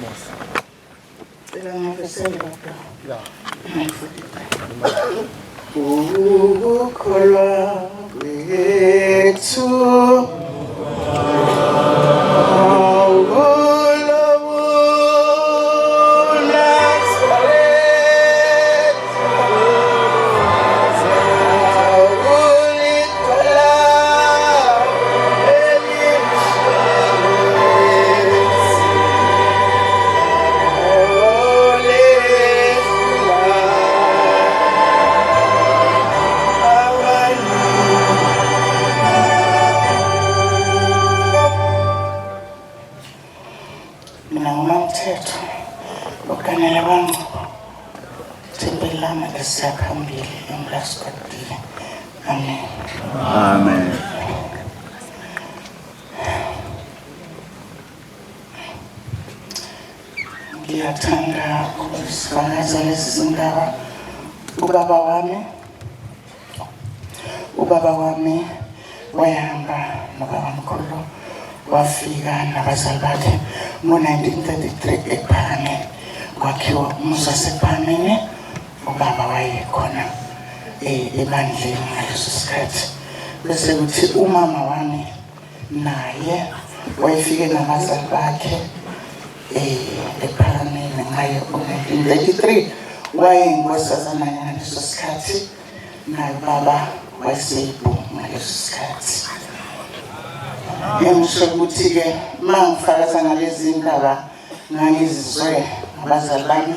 Yes. Cela ngivesele baba. Yeah. 9:43. Ukukholwa kwethu Mina nguMamthetho okanele kwaNgcobo, ithempeli lami lesiyaphambili eMlaskadile. Amen. Amen. Ngiyathanda ukuzifakaza lezi zindaba. Ubaba wami wayehamba nobabamkhulu, wafika nabazali bakhe ngo-1933 ePhakameni. Kwakhiwa umuzi wasePhakameni. Ubaba wayekhona ebandleni ngaleso sikhathi, bese kuthi umama wami naye wayefike nabazali bakhe ePhakameni ngayo ngo-1933. Wayeyinkosazana ngaleso sikhathi, naye ubaba wayeseyibhungu ngaleso sikhathi. Engisho ukuthi-ke uma ngifakaza ngalezi ndaba, ngangizizwe ngabazali bami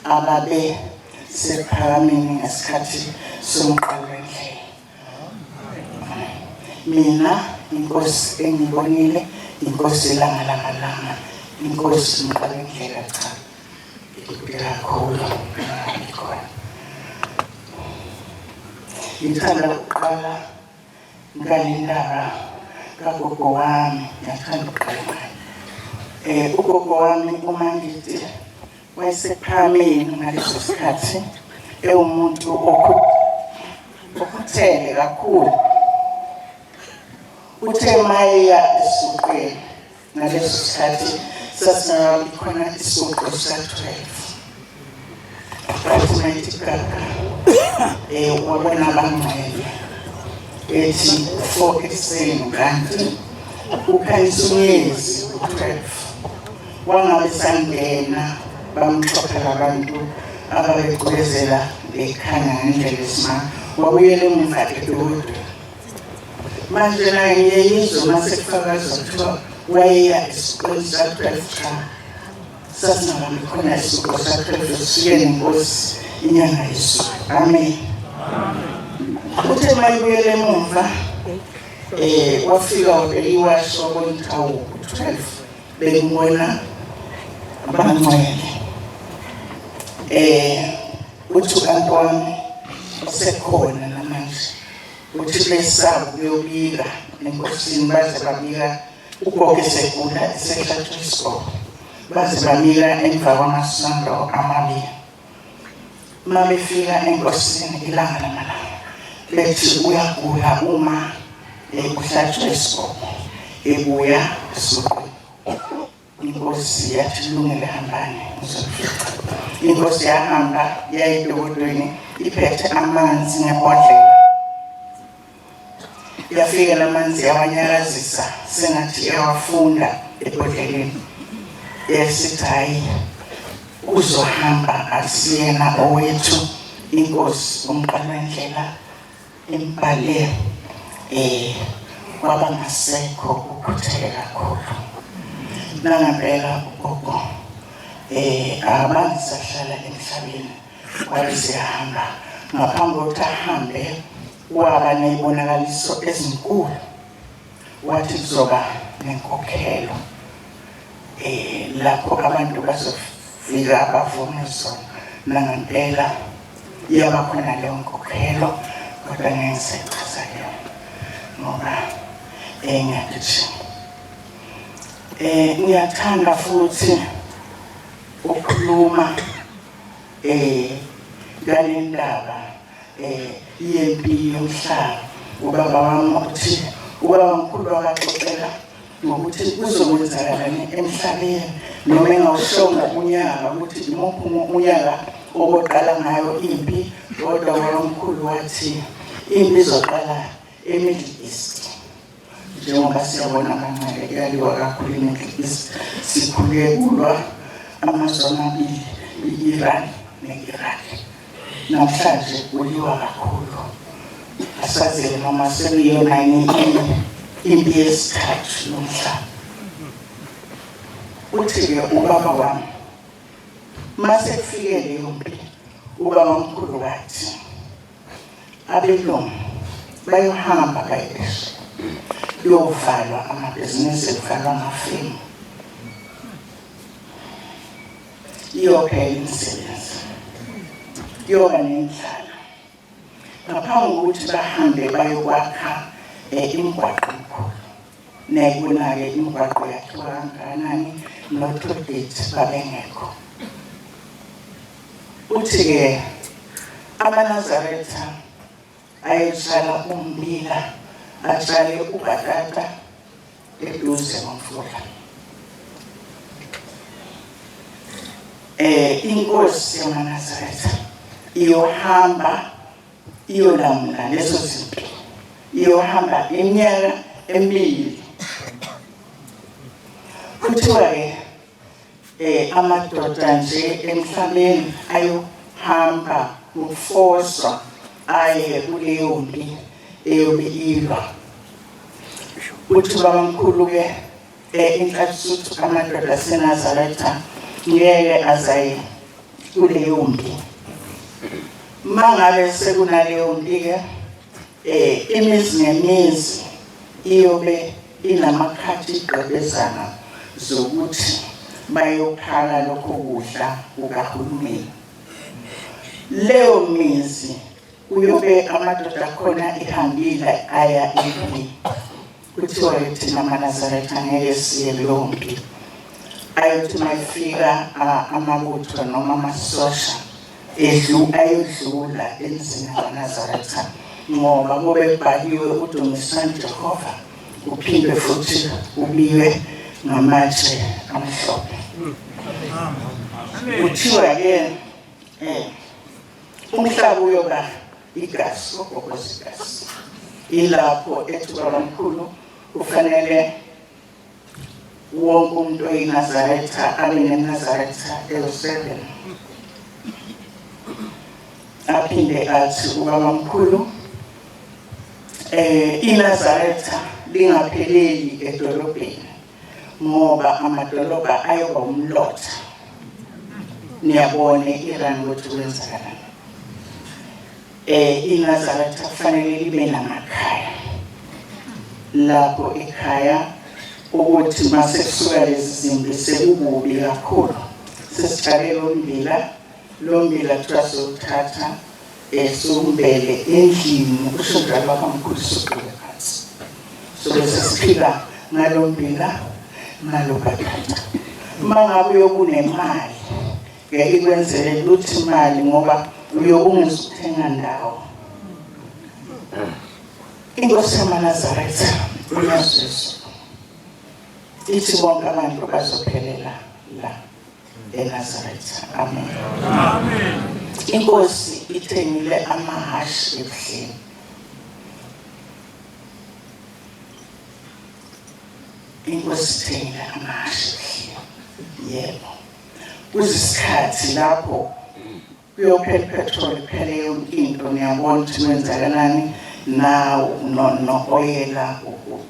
ababe sePhakameni ngesikhathi somqalo wendlela. Mina inkosi engibonile, inkosi ilanga lamalanga, inkosi umqalo wendlela, cha, ikude kakhulu khona. Ngithanda ukuqala ngale ndaba kagogo wami. Ngiyathanda ukuqala ngayo. Ugogo wami uMangidi wayesePhakameni ngaleso sikhathi, ewumuntu okhuthele kakhulu. Uthe mayeya esuqweni ngaleso sikhathi, sasingakabi khona isuqo sika-12, wathi mayithi gaga wabona abangcwele ethi 4 ekuseni, kanti ukhanyisa unyezi u-12. Wangabe sangena, bamxophela abantu ababegqwezela bekhanya ngendlela esimanga. Wabuyela emuva edokodweni. Manje naye ngiyeyizwe uma sekufakazwa kuthiwa wayeya esiqweni sa-12. Cha, sasingahambi khona isiqo sa-12, sifike nenkosi inyanga yezulu. Amen. Uthe uma ibuyela emumva, wafika wabheka iwashi, wabona ukuthi awu, 12 bengibona abangcwele. Uthi u-anti wami osekhona namanje, uthi besaba ukuyobika enkosini, baze babika ugogo esegula, esehlatshwa isigqoko, baze bamika emva kwamasonto 2. Uma befika enkosini ilanga lamalanga, bethi uyagula, uma kuhlatshwa isigqoko, ebuya esuqweni. Inkosi yathi, "Lungile, hambani, ngizofica." Inkosi yahamba yayidokodweni iphethe amanzi ngebhodlela. Yafika lamanzi, yawanyakazisa sengathi iyawafunda ebhodleleni. Yasithi, "Hhayi, uzohamba, asiyena owethu." Inkosi umqalo wendlela imbhale kwabangasekho ukhuthele kakhulu. Nangempela ugogo akabangisahlala emhlabeni, wabe seyahamba. Ngaphambi kokuthi ahambe, waba ney'bonakaliso ezinkulu. Wathi kuzoba nenkokhelo lapho abantu bazofika bavume zona. Nangempela iyaba khona leyo nkokhelo, kodwa ngeke ngisayichaza yona ngoba ngiyagijima. Ngiyathanda futhi ukukhuluma ngale ndaba yempi yomhlaba. Ubaba wami uthi ubaba mkhulu wakaxoxela. Ngokuthi kuzokwenzakalani emhlabeni, noma engawushongo unyaka ukuthi imuphi unyaka okoqala ngayo impi, kodwa wabamkhulu wathi impi izoqala eMiddle East. Njengoba siyabona kancane kuyaliwa kakhulu eMiddle East, sikhule kulwa amazwe amabili, i-Iran ne-Iraq. Namhlanje kuliwa kakhulu, asazi noma sekuyona yini impi yesithathu yomhlaba. Uthi-ke ubaba wami mase kufike leyo mpi, ubaba omkhulu wathi abelungu bayohamba baye kuyovalwa amabhizinisi, kuvalwa amafemu, iyophela imisebenzi, kuyoba nendlala. Ngaphambi kokuthi bahambe bayokwakha imigwaqo emikhulu, nayibona-ke imigwaqo yakhiwa kangakanani, no-tollgate babengekho. Uthi-ke amaNazaretha ayetshala ummbila, atshale ubhatata eduze komfula. Inkosi yamaNazaretha iyohamba iyolamula lezo zinto, iyohamba iminyaka emibili. Kuthiwa-ke amadoda nje emhlabeni ayohamba ngokufoswa aye kuleyo mpi eyobe ilwa. Uthi babamkhulu-ke inhlathisuthu amadoda aseNazaretha ngeke azaye kuleyo mpi. Mangabe sekunaleyo mpi-ke imizi ngemizi iyobe inamakhathi igqebezana zokuthi bayophala lokho kudla kukahulumeni. Leyo mizi kuyobe amadoda khona ihambile aya empini. Kuthiwa-ke thina maNazaretha ngeke siye kuleyo mpi. Ayothi uma efika amabutho noma amasosha ayodlula emzini kaNazaretha, ngoba kube kubhaliwe udumisani Jehova, kuphinde futhi kubiywe ngamatshe amhlophe. Kuthiwa-ke umhlaba uyoba igazi, ogobhoza igazi. Ilapho ethi babamkhulu kufanele wonke umuntu oyiNazaretha abe neNazaretha ewu-7. Aphinde athi ubabamkhulu iNazaretha lingapheleli edolobheni, ngoba amadolobha ayoba umlotha. Niyabona e-Iran ukuthi kwenzakalani. INazaretha kufanele libe namakhaya, lapho ekhaya ukuthi mase kusuka lezi zimbi sekukubi kakhulu, sesitshale lo mbila, lo mbila kuthiwa siwuthatha siwumbele endlini, kusho njalo babamkhulu, siwugqibe phansi, sobe sesiphila ngalo mbila ngalo bhatata. Uma ngabe uyokunemali ngeke ikwenzele lutho imali, ngoba uyobe ungezukuthenga ndawo. Inkosi yamaNazaretha uyazi ithi bonke abantu bazophelela la eNazaretha. Amen. Amen. Inkosi ithengile amahhashi ebuhleni. Inkosi ithengile amahhashi ebuhleni. Yebo. Kuzisikhathi lapho kuyophela ipetrol, kuphele yonke into, niyabona ukuthi kwenzakalani nawo no-oyela,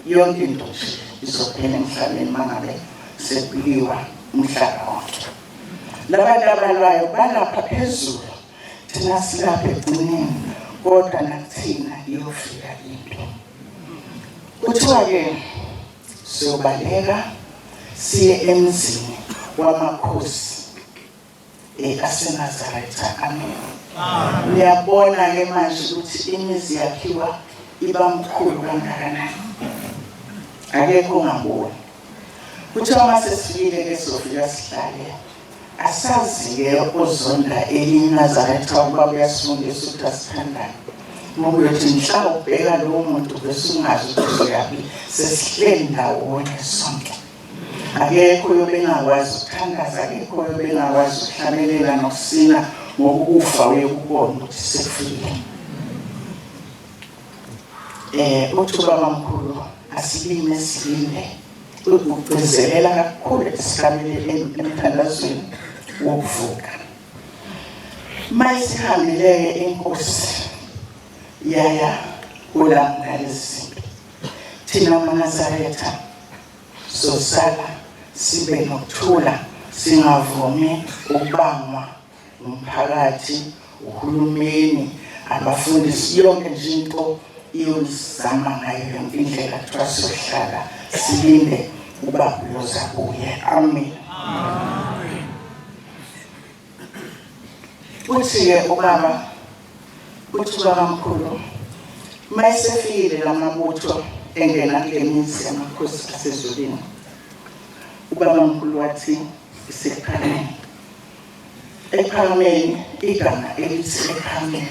yonke into nje izophela emhlabeni mangabe sekuliwa umhlaba wonke. Labantu abalwayo balapha phezulu, thina silapha ekugcineni, kodwa nakuthina iyofika into. Kuthiwa-ke siyobaleka siye emzini wamakhosi aseNazaretha. Amen. Niyabona-ke manje ukuthi imizi yakhiwa iba mkhulu kangakanani, akekho ongaboni. Kuthiwa uma sesifikile-ke sizofika sihlale, asazi-ke ozonda elinye iNazaretha ukuba kuyasifundisa ukuthi asithandane. Ngoba uyothi mhla ubheka lowo muntu bese ungazi ukuthi uyaphi, sesihleli ndawonye sonke. Akekho oyobe engakwazi ukuthandaza, akekho oyobe engakwazi ukuhlabelela nokusina, ngoba ukufa uye kubona ukuthi sekufikile. Uthi ubabamkhulu asilime silinde, ugcizelela kakhulu esihlabeleleni emthandazweni wokuvuka. Mayisihambile-ke inkosi yaya kulamula lezi zinto, thina maNazaretha sosala sibe nokuthula, singavumi ukubangwa umphakathi, uhulumeni, abafundisi, yonke nje into iyozama ngayo yonke indlela kuthiwa siyohlala silinde uba uyoza kuye. Amen. Uthi-ke ubaba, uthi ubabamkhulu uma esefikile lamabutho engena kule mizi yamakhosi asezulwini, ubabamkhulu wathi isekuphakameni. Ekuphakameni, igama elithi ekuphakameni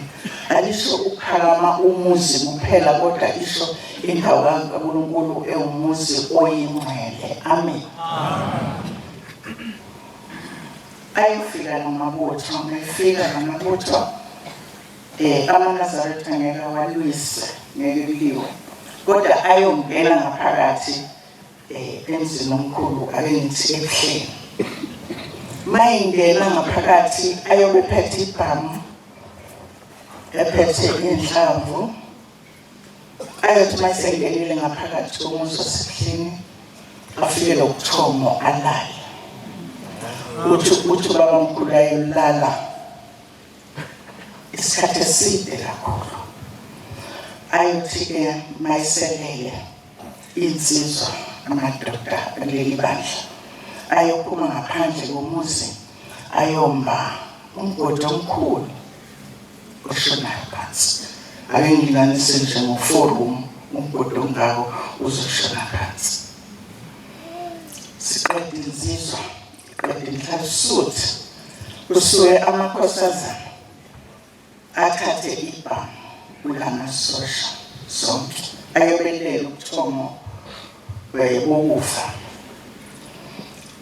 alisho ukuphakama umuzi kuphela, kodwa isho indawo kaNkulunkulu ewumuzi oyingcwele. Amen. Ayofika namabutho, ngifika namabutho amaNazaretha ngeke awalwise, ngeke kuliwe, kodwa ayongena ngaphakathi emzini omkhulu, ake ngithi ebuhleni. Mayingena ngaphakathi ayobe ephethe ibhamu, ephethe inhlamvu, ayothi mayisengenile ngaphakathi komuzi wasebuhleni afike lobuthongo alale. Uthi ubabamkhulu ayolala isikhathi eside kakhulu, ayothi-ke mayiselele insizwa amadoda kuleli bandla ayophuma ngaphandle komuzi ayomba umgodi omkhulu oshonayo phansi. Ake ngilinganise nje ngo-4 room, umgodi ongako uzoshona phansi. Siqeda insizwa, iqeda inhlalisuthi, kusuke amakhosazana athathe ibhamu kulamasosha sonke ayobelela ubuthongo bokufa.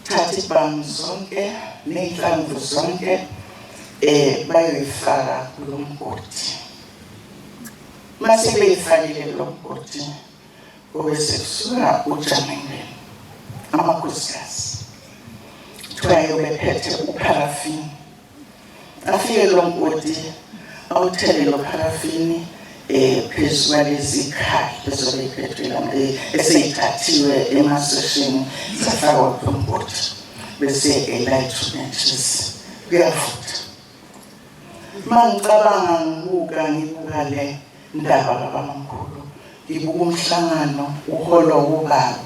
Thatha ibhamu zonke ney'nhlamvu zonke bayoyifaka kulo mgodi. Mase beyifakile kulo mgodi, kube sekusuka uJamengweni amakhosikazi kuthiwa ayobephethe upharafini, afike lo mgodi awuthele lo pharafini phezu kwalezi khali ezobe iphethwe eseyithathiwe emaseshini zafakwa kulo mgodi, bese elight matches kuyavutha. Uma ngicabanga ngibuka ngibuka le ndaba kabamkhulu, ngibuka umhlangano uholwa ubaba,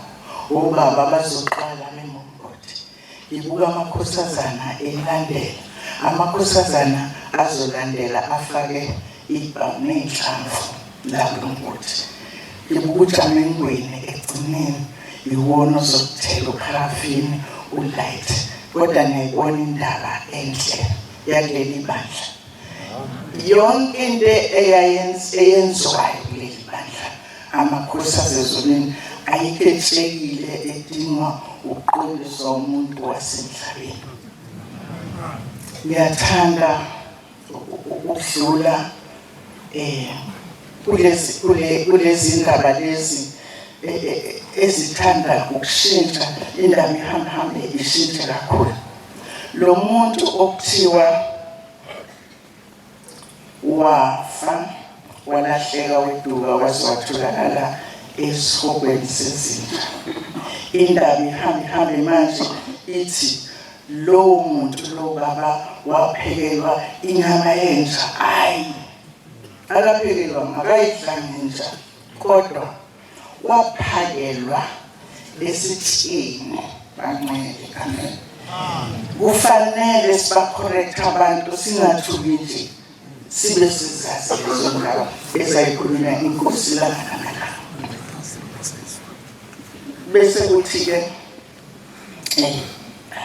obaba bazoqala bengomgodi, ngibuka amakhosazana elandela, amakhosazana azolandela afake ibhamu ney'nhlamvu la kulo mgodi, ngibuka uJamengweni ekugcineni iwona ozokuthela upharafini ulight. Kodwa ngiyayibona indaba enhle yakuleli bandla, yonke into eyenziwayo kuleli bandla amakhosi asezulwini ayikho etshekile edingwa ukuqondiswa umuntu wasemhlabeni. Ngiyathanda ukudlula kulezi ndaba lezi ezithanda ukushintsha, indaba ihamba hambe ishintshe kakhulu. Lo muntu okuthiwa wafa walahleka weduka waze watholakala esihogweni sezinja, indaba ihambe ihambe manje ithi lowo muntu lo baba waphekelwa inyama yenja. Ayi, akaphekelwa, akayidlanga inja, kodwa waphakelwa esitsheni. Bangcwele, amen. Kufanele sibacorrect abantu, singathuki nje, sibe sizazi lezo ndaba ezayikhulunywa inkosi langa. Bese kuthi-ke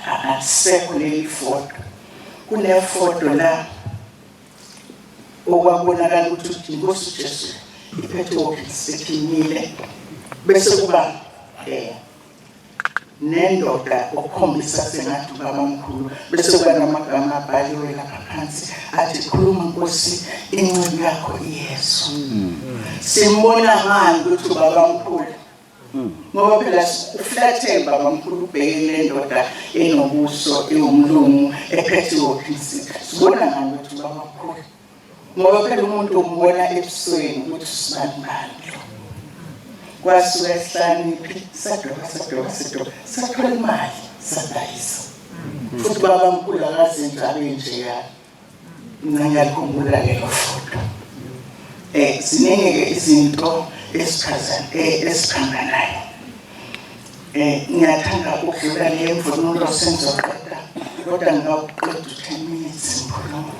akusekho leli foto, kunefoto la. Okwakubonakala ukuthi inkosi uJesu iphethe walking stick imile, bese kuba nendoda okukhombisa sengathi ubabamkhulu, bese kuba namagama abhaliwe lapha phansi athi khuluma Nkosi, inceku yakho iyezwa. Simbona ngani ukuthi ubabamkhulu? Ngoba phela uflathemba babamkhulu ubheke le ndoda enobuso ewumlungu ephethe i-walking stick. Sibona ngani ukuthi ubabamkhulu? Ngoba phela umuntu umbona ebusweni ukuthi usibani bani lo. Kwasuka esihlanu sadoba sadoba sadoba sathola imali sadayisa. Futhi babamkhulu akaze nje abe njeya. Mina ngiyakhumbula lelo foto. Ziningi-ke izinto esiphambanayo. Ngiyathanda ukudlula le mvunulo sengizoqeda, kodwa ngingawuqeda u-10 minutes ngikhuluma.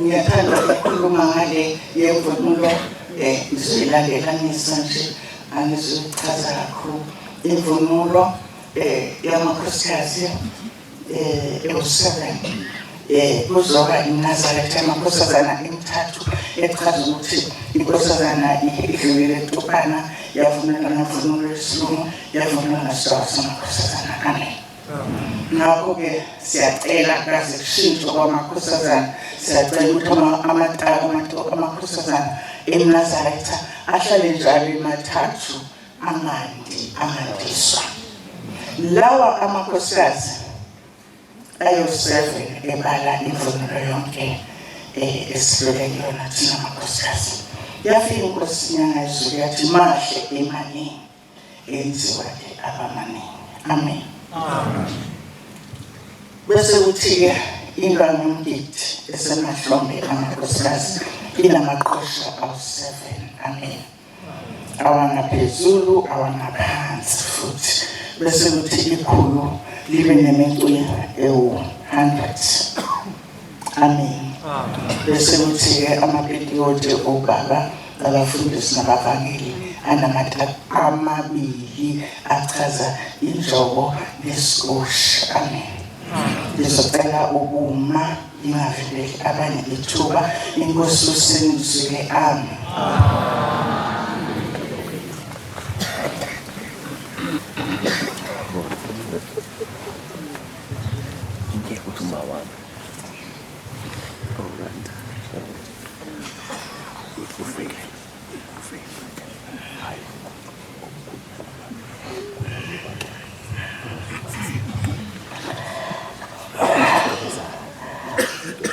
Ngiyathanda ukukhuluma ngale yemvunulo, ngizoyilandelanisa nje, angizukuchaza kakhulu. Imvunulo yamakhosikazi ewu-7, kuzoba iNazaretha yamakhosazana emithathu, echaza ukuthi inkosazana idlulile eTupana, yavunula ngemvunulo yesilungu, yavunula ngesigaba samakhosazana. Amen. Ngakho-ke siyacela kaze kushintshwe kwamakhosazana, siyacela ukuthi amataka amakhosazana eMnazaretha ahlale njalo emathathu, angandi angandiswa. Lawa amakhosikazi ayo-7 ebala imvunulo yonke esidlule kuyona thina amakhosikazi. Yafika inkosi inyanga yezulu yathi mahle emaningi enziwa-ke abamaningi. Amen. Bese kuthi-ke indwangu yomgidi esemahlombe amakhosikazi inamaqosha awu-7. Amen. Awangaphezulu awangaphansi futhi. Bese kuthi ikhulu libe nemicu ewu-100. Amen. Bese kuthi-ke amapetiyoti obaba abafundisi nabavangeli anamata amabili achaza injobo nesikoshi. Amen. Ngizocela ukuma ngingavimbeli abanye ithuba. Inkosi usindisile. Amen.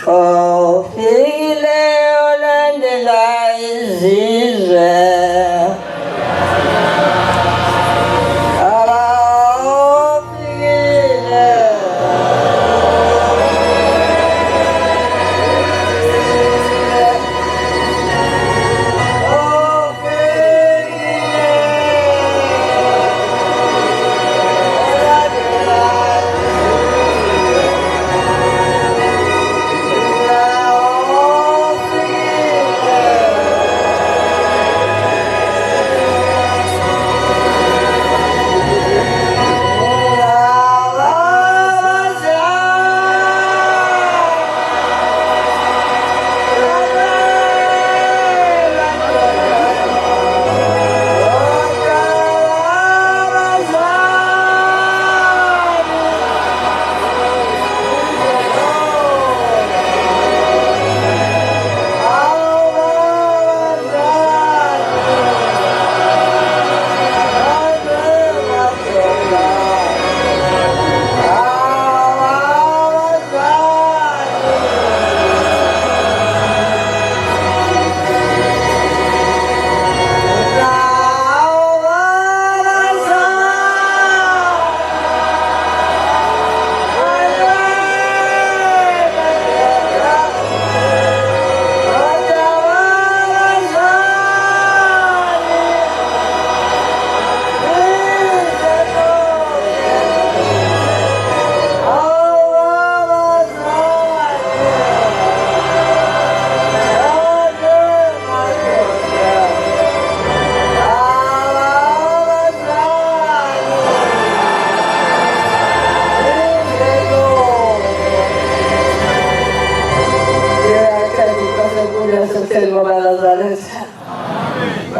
Ofikile olandela izizwe, Ofikile.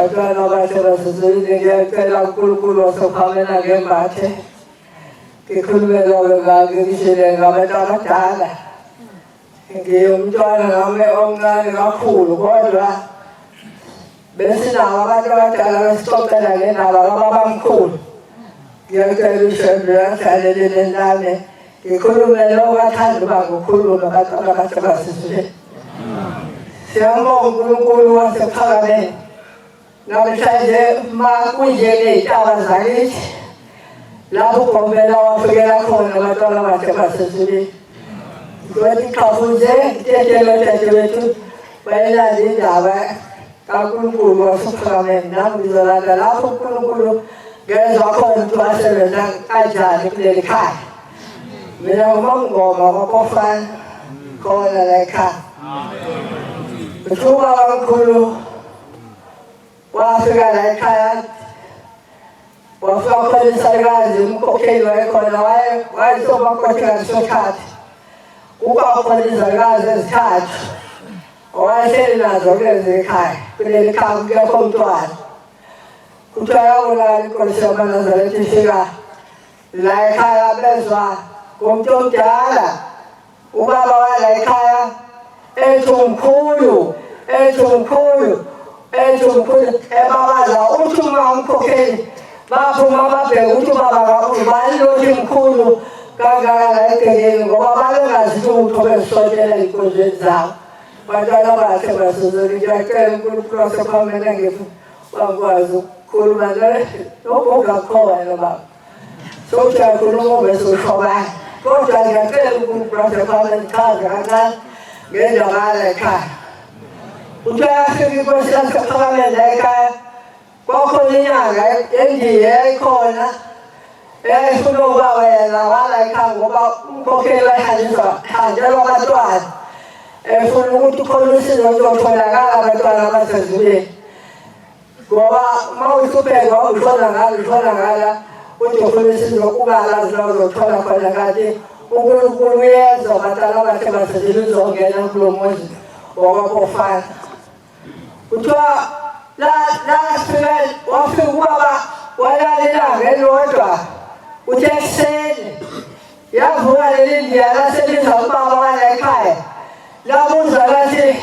Bantwana abahle basezulwini, ngiyacela uNkulunkulu wasephamela ngembathe. Ngikhulume lobe ngishile ngabantu abadala. Ngiyumntwana nami omncane kakhulu kodwa besinabo abantu abadala besixoxela ngendaba kababamkhulu. Ngiyacela uShembe angihlalele nami ngikhulume lokho athanda uba ngikhulume abantwana abahle basezulwini. Siyambonga uNkulunkulu wasephakameni. Namhlanje ma kunje ney'ntaba zakithi lapho uGomela wafikela khona abantwana abahle basezulwini. Ngithi qhafu nje ngithethe odadewethu bayilanda indaba kaNkulunkulu wasephakameni. Nami ngizolanda lapho uNkulunkulu ngezwa khona ukuthi wasebenza kanjani kuleli khaya. Mina ngumamngoma kwaPofana khona la ekhaya. Uthuba wamkhulu wafika la ekhaya wafika khona isalukazi umkhokheli wayekhona wayesomakoti ngaleso sikhathi. Kuba khona izalukazi ezithathu owayehleli nazo kulezi ekhaya kuleli khaya kungekho mntwana. Kuthiwa yabonakala inkosi yamaNazaretha ifika la ekhaya bezwa ngomuntu omdala ubaba wala ekhaya ethi umkhulu ethi umkhulu ethi umkhulu ebabaza uthi uma umkhokheli baphuma babheka ukuthi ubaba kabani lothi mkhulu kangaka la egcekeni ngoba babengazi lutho bezisotshela ey'nkonzweni zabo. Bantwana abahle basuzweni ngiyacela uNkulunkulu wasephamela ngiphi wakwazi ukukhuluma nogogo akhona baba. Sokuthi uyakhuluma ube sushobana kodwa ngiyacela uNkulunkulu wasephamela ngichaze kancane ngendaba yala ekhaya. Uthi uyafika inkosi yasephakameni la ekhaya kwakhona inyanga endiya yayikhona eyayifuna ukuba wena wala ekhaya ngoba umkhokheli wayihanjiswa hanjelwa abantwana efuna ukuthi ukhona usizo luzotholakala abantwana abasezulwini ngoba uma uhlupheka ushona ngala ushona ngala uthi ufuna usizo ungalazi la uzothola khona kanti uNkulunkulu uyezwa abantwana abahle basezulwini uzongena kulo muzi wakwabofana. Kuthiwa la lafika wafika ubaba walala ilanga elilodwa uthe ekuseni yavuka leli ndiya laseliza ubaba wala ekhaya labuza lathi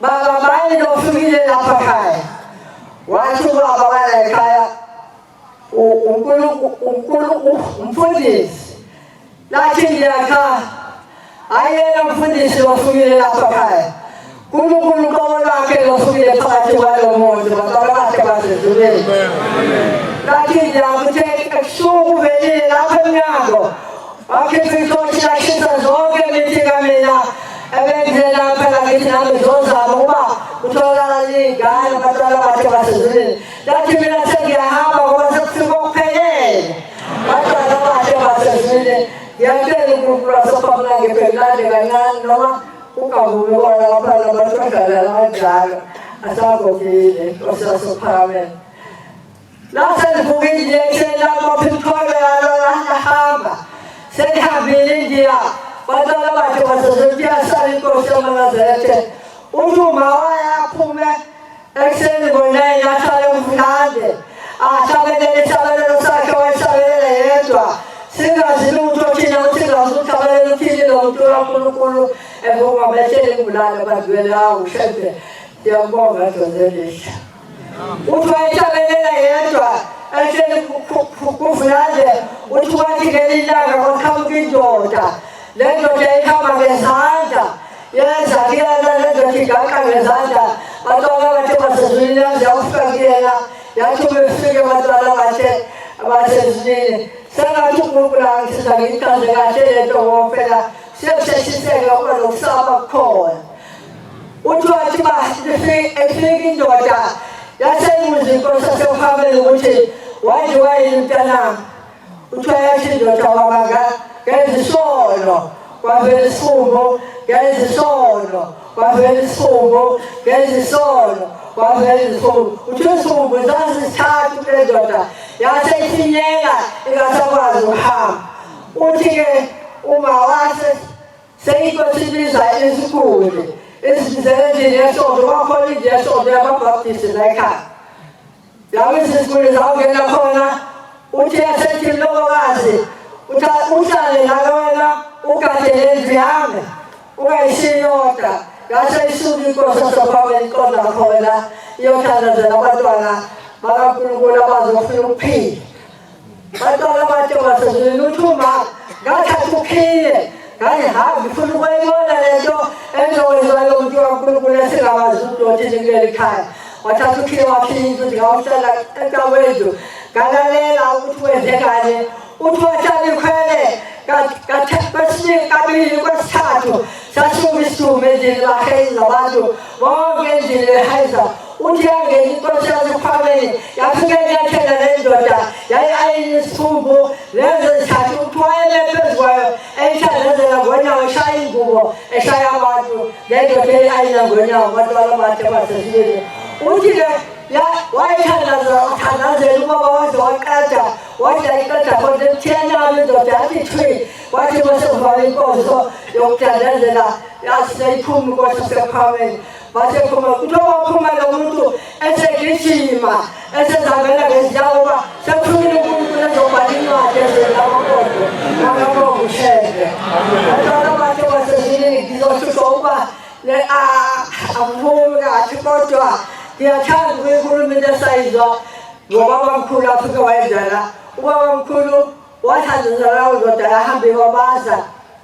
baba bani lofikile lapha ekhaya wathi ubaba wala ekhaya umfundisi lathi ngiyakha ayena mfundisi lofikile lapha ekhaya uNkulunkulu qobo lwakhe lofikile phakathi kwalo muntu bantwana bakhe basezulwini lathi ngiyakuthe ebusuku velile lapha emnyango wakhipha ithotshi lashisa zonke imithi kamina ebenzela phela ngithi nami ngizozama ukuba kutholakala iy'ngane abantwana bakhe basezulwini Lathi mina sengiyahamba ngoba sekufika okuphelele. Bantwana abahle basezwini, ngiyacela uNkulunkulu wasophamla ngibhekulane kancane noma ungavumi kona lapha labantu badlala kanjalo. Asagogile, Nkosi yasophakameni. La selivuka indiya ekuseni labopha imithwalo yalo lahamba. Selihambile indiya. Bantwana bakhe basezwini kuyasala inkosi yamaNazaretha. Uthi uma wayaphume Ekuseni ngo-9 ahlale umvulande ahlabelele isabelelo sakhe wayehlabelela yedwa singazi lutho thina ukuthi singazi ukuhlabelela uthini lo muntu kaNkulunkulu ebonga behleli ngibulale badlwela ushembe siyambonga dlozi elihle. Uthi wayehlabelela yedwa ehleli kuvulande uthi kwathi ngelinye ilanga kwaqhamuka indoda le ndoda ihamba ngezandla Yenza kuyena le ndoda igaqa ngezandla bantwana bathe basezulwini yaze yafika kuyena yathi uma ifike bantwana bathe basezulwini sengathi uNkulunkulu angisiza ngiyichaze kahle le nto ngoba phela siyasheshiseka ukuba nokusaba kukhona. Uthi wathi ba efika indoda yaseyibuza inkosi yasekuhambeni ukuthi wadliwa yini mntanami. Kuthiwa yathi indoda baba ngenza isono kwavela isifumbu ngenza isono kwavela isifumbu ngenza isono kwavela isifumbu. Kuthiwa isifumbu zazisithathu kule ndoda yase isinyela ingasakwazi ukuhamba. Uthi-ke uma wase seyinkosi ibiza isiguli isibizele endlini yesonto kwakhona indlu yesonto yamabhaptisi la ekhaya. La izisiguli zawungena khona uthi yasethi mlobokazi uhlale la wena ugade lendlu yami ungayishiyi yodwa. Yase isuka inkosi yasePhaweni iqonda khona iyothandazela abantwana bakaNkulunkulu abazofuna ukuphila. Bantwana abathe basezulwini uthi uma ngathatha ukhiye ngangihamba ngifuna ukuyibona le nto engizokwenziwa lo muntu kaNkulunkulu esingamazi ukuthi kuleli khaya. Wathatha ukhiye wakhiya indlu ukuthi ngawuhlala entakwendlu ngalalela ukuthi kwenzekani. Uthi wahlala ikhwele kwesibili kabili kwesithathu sasuka isidumo endlini baheyiza abantu bonke endlini behayiza. Uthi yangena inkosi yasekhwameni yafike inyathela le ndoda yayi-ayini isifumbu lezo zithathu ukuthi wayeme phezu kwayo eyithandazela ngonyawo eshaya ingubo eshaya abantu le ndoda eyi-ayina ngonyawo abantwana bathe basezulwini. Uthi-ke wayithandaza wathandazela ubaba waze waqeda wadla iqeda khona emthiyanyana indoda yathi thwi wathi bese kuvala inkonzo yokuthandazela yaseyiphuma inkosi yasekhwameni. Wasephuma kuthiwa waphuma lo muntu esegijima esezihambela ngezinyawo uba sekuphumile uNkulunkulu ezobhala incwadi ezweni lamakondo makabonga uShembe. Abantwana bakhe basezulwini ngizohlushwa ukuba angivumi kahle kodwa ngiyathanda ukuyikhuluma into esayizwa ngobabamkhulu afike wayenzela. Ubabamkhulu wathandazela leyo ndoda yahamba ibabaza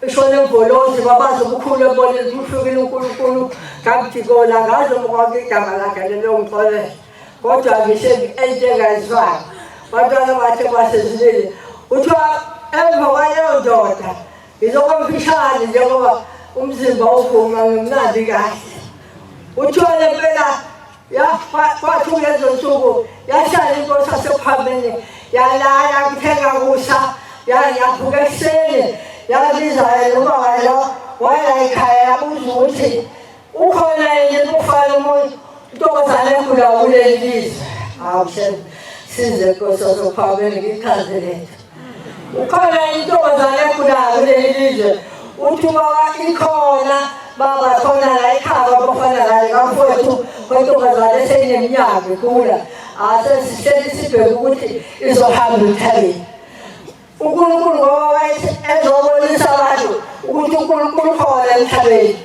ishona emvolozi babaza ubukhulu ebonile ukuthi uhlukile uNkulunkulu kamjikola ngaze mkwakhe igama lakhe lelo ngixolele kodwa ngisho into engayizwayo. Bantwana bathe basezulwini kuthiwa emva kwaleyo ndoda ngizoba mfishane njengoba umzimba uvuma ngimnandi kahle. Kuthiwa lempela kwathi kulezo nsuku yahlala inkosi yasephambene yalala kuthenga kusa yavuka ekuseni yabiza yena ubaba lo wayela ekhaya yabuza ukuthi ukhona yini kufana umuntu intombazane egula kuleli lizwe. Hawu size nkosi yasephambene ngichaze lento. Ukhona intombazane egulayo kuleli lizwe uthi ubaba ikhona baba khona la ekhaya kwabafana la kamfowethu wentombazane eseyineminyaka igula asesihleli sibheke ukuthi izohamba emhlabeni. uNkulunkulu ngoba wayethi ezobonisa abantu ukuthi uNkulunkulu ukhona emhlabeni.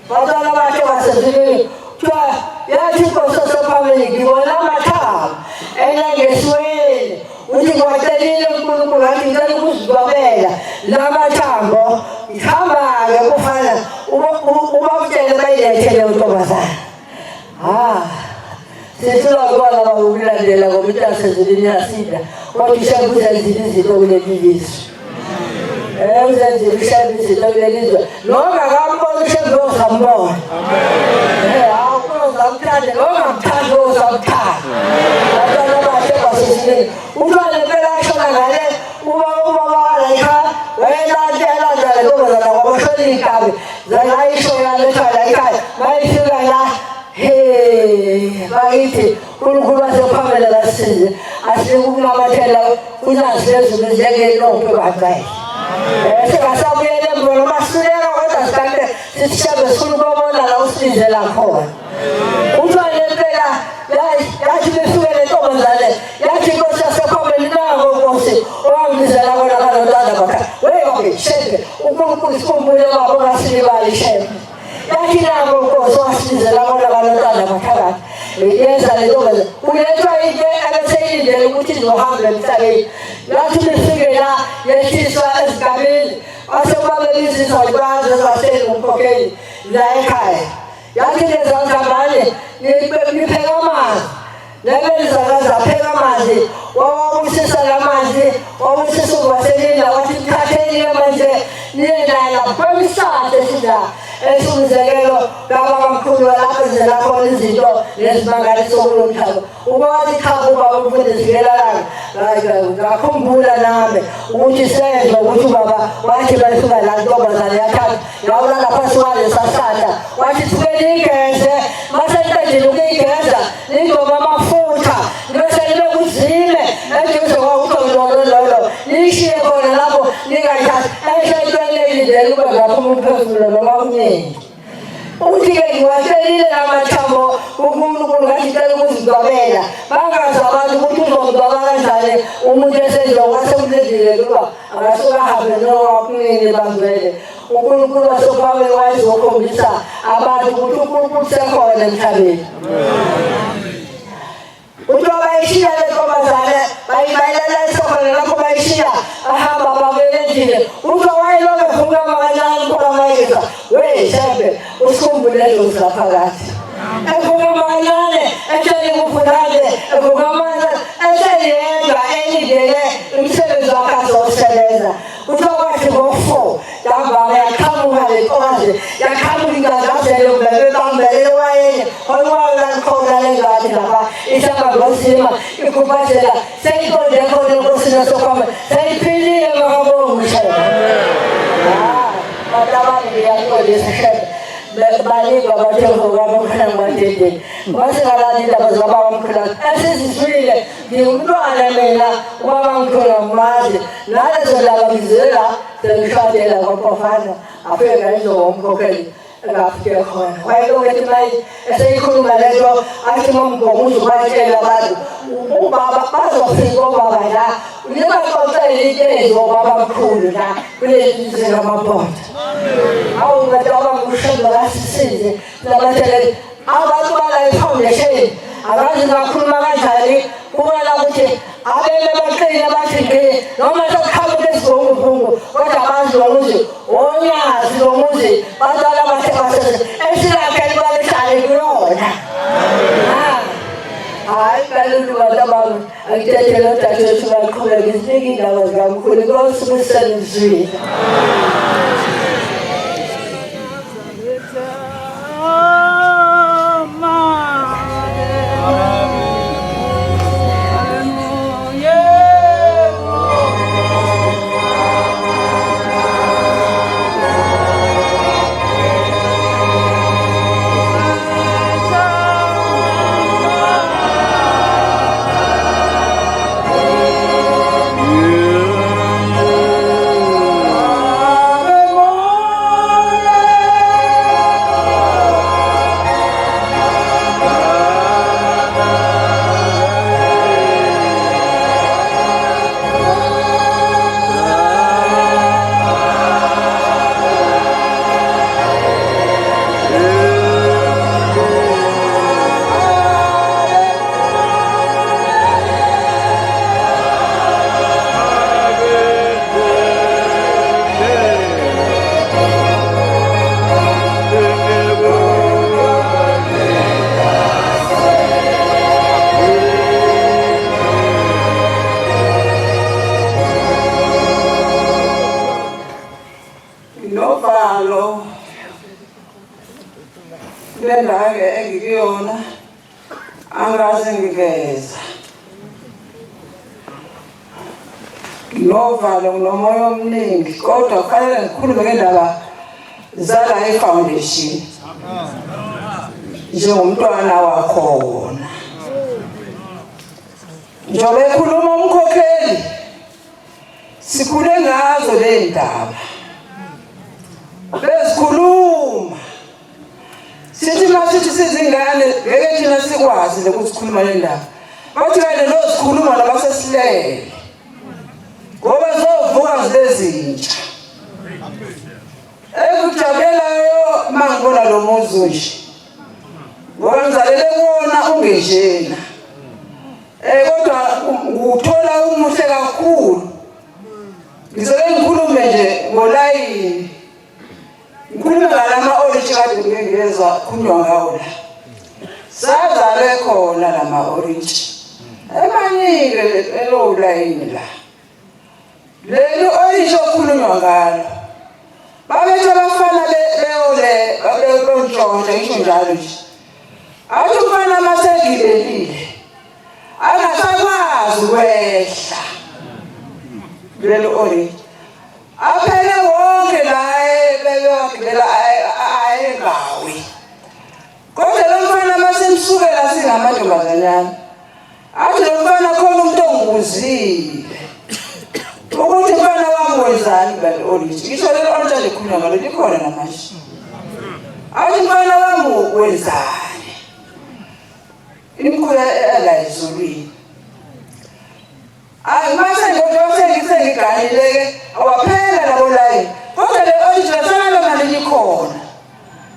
Bantwana bakhe basezulwini kuthiwa yathi inkosi yasephambili ngibona amathambo elengesweni uthi ngiwacelile uNkulunkulu wathi ngicela ukuzibabela la mathambo ngihamba-ke kufana ubakutshele bayilethe leyo ntombazane. Ah, sihlulwa kubona baba ukulandela ngoba into yasezulwini iyasinda kodwa uShembe uzenzile izinto kuleli lizwe. Uzenzile uShembe izinto kuleli lizwe nongakambona uShembe uzambona. Awuzamthanda nongamthandi uzamthanda. Abantwana bahle basezulwini umntwana impela ashona ngale ubaba wala ekhaya wayelandela njalo ntombazana kwaboshona iy'nkabi zangayisho yalethwa la ekhaya mayifika la he bakithi uNkulunkulu wasephambili akasize asinike ukunamathela kunazi lezulu njengelophe bangcwele. Singasabuyela emva noma sihluleka kodwa sikanti sisishabe sifuna ukubona la usibizela khona. Kuthiwa lempela yathi besuke le ntombazane yathi inkosi yasephambili nako nkosi owangibizela kona kalontwana bakha weyoke Shembe uNkulunkulu sikhumbule baba ungasilibali Shembe. Yathi nako nkosi owasibizela kona kalontwana baphakathi yenza le ntombazane kulethwa into ebeseyilindele ukuthi izohamba emhlabeni. Yathi befike la yehliswa ezigabeni kwase kubabebiza izalukwazi ezahleli ngumkhokheli la ekhaya. Yathi lezanzambane nipheka amanzi lebelizakazi apheka amanzi wawabusisa la manzi wabusisa uvaselina wathi mthatheni-ke manje niye naye lapho kwemihlahla esila esumzekelo kababamkhulu lapho zela khona izinto nezimangaliso kulo mhlaba. Uba wathi cha ubaba umfundisi ngelalanga ngakhumbula nami ukuthi sezwa ukuthi ubaba wathi bayifika la ntombazane yathatha yawulala phansi kwalesa sihlahla wathi suke niyigeze mase niqedile ukuyigeza nigcobe amafutha bese nibe kuzime eduze kwakutho lolo lolo niyishiye khona lapho ningayithathi enhle into eleyilindele ube ngaphuma umphefumulo noma kuningi. Uthi-ke ngiwahlelile la mathambo uNkulunkulu ngangicela ukuzigcwabela. Bangazi abantu ukuthi uzomgcwaba kanjani umuntu esenjengoba sekulindile kuba angasuke ahambe noma kunini bangcwele. uNkulunkulu wasekwameni wayezokhombisa abantu ukuthi uNkulunkulu sekhona emhlabeni. Kuthiwa bayishiya le ntombazane bayibayelana esokolo lapho bayishiya bahamba babuyela endlini. Kuthiwa wayelobe evuka makancane umphakamayisa. We Shembe usikhumbule dlozi laphakathi. Evuka makancane etshele kufunande evuka makancane ehleli yedwa elindele umsebenzi wakhe azowusebenza. Kuthiwa kwathi ngo-four ntambama yaqhamuka le ntokazi yaqhamuka ingangazele bebebambelele wayeni olwalalikhona le ngadi lapha ihlamba ngosima ikhuphazela seyiqonde khona enkosini yasokwama seyiphilile makabonga bantu abami ngiyaxolisa shebe baningi abathe ngobabamkhulu ngiwadedeni masingalali indaba zikababamkhulu esizizwile Ngingumntwana mina ubaba ngikhona ngimazi nalezo ndaba ngizile la sengishadela kwaMpofana afike ngayizwa ngomkhokheli engafike khona wayelokhu ethi maye eseyikhuluma le nto athi momgomuzi ubatshela abantu ubaba bazofika obaba la nibaxoxele into enziwa ubaba mkhulu la kuleli lizwe lamabhoda awu ngathi abamkushembe kasisize labathelele abantu bala i-foundation akazi ngakhuluma kanjani kubala ukuthi abeme baqine bathi ngqi noma sekuqhamuka isivunguvungu kodwa abazi lomuzi wonyazi lomuzi bantwana bahle basese esilakheni balihlale kuyona hayi kalulu bantu abami angithethe lodadewethu baqhubeka izinike iy'ndaba zikamkhulu inkosi kuselizwile. Nginovalo kule ndawo engikuyona angaze ngiveza nginovalo nginomoya omningi kodwa kufanele ngikhulume ngendaba zala i-foundation njengomntwana wakhona njengoba ekhuluma umkhokheli Sikhule ngazo le ndaba. Bezikhuluma. Sithi masithi sizingane ngeke thina sikwazi lokuzikhuluma le ndaba. Bathi kanye nozikhuluma nabasesilele. Ngoba zovuka zibezintsha. Ekujabulelayo mangibona lo muzi nje. Ngoba ngizalele kuwona ungenjena. Eh kodwa nguthola umuhle kakhulu. Ngizole ngikhulume nje ngolayini. Ngikhulume ngalama orange kade ngike ngezwa khulunywa ngawo la. Sazalwe khona lama orange. Emaningi elo layini la. Leli orange okhulunywa ngalo. Babethe abafana beyole beyontshontsha ngisho njalo nje. Athi umfana masegibelile angasakwazi ukwehla lelo orange aphele wonke la ebewagibela ayengawi kodwa lo mfana masemsukela singamantombazanyana athi lo mfana khona umuntu ongibuzile ukuthi mfana wami wenzani kuleli orange ngisho lelo orange alikhulunywa ngalo likhona namanje. Athi mfana wami wenzani? Imkhulu ela ezulwini. Ayi mase ngoba sengiganile-ke awaphela labo layini. Kodwa le olintshi lasala lona lilikhona.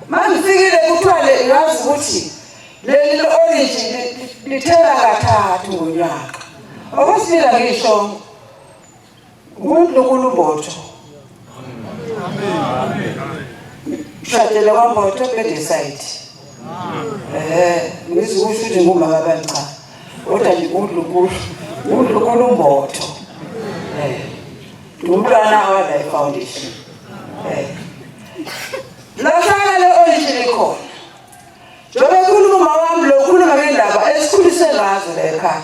Mangifikile kuthiwa le ngazi ukuthi leli olintshi lithela kathathu ngonyaka. Okwesibili angisho nguNkulunkulu uMbotho. Shadele kwaMbotho bedecide. Eh, ngizukusho ukuthi nguma kabani cha. Kodwa nje uNkulunkulu, uNkulunkulu uMbotho. Eh. Ngumntwana wala efoundation. Eh. Lasala le olintshi likhona. Njengoba ekhuluma uma wami lo ukhuluma ngendaba esikhulise ngazo la ekhaya.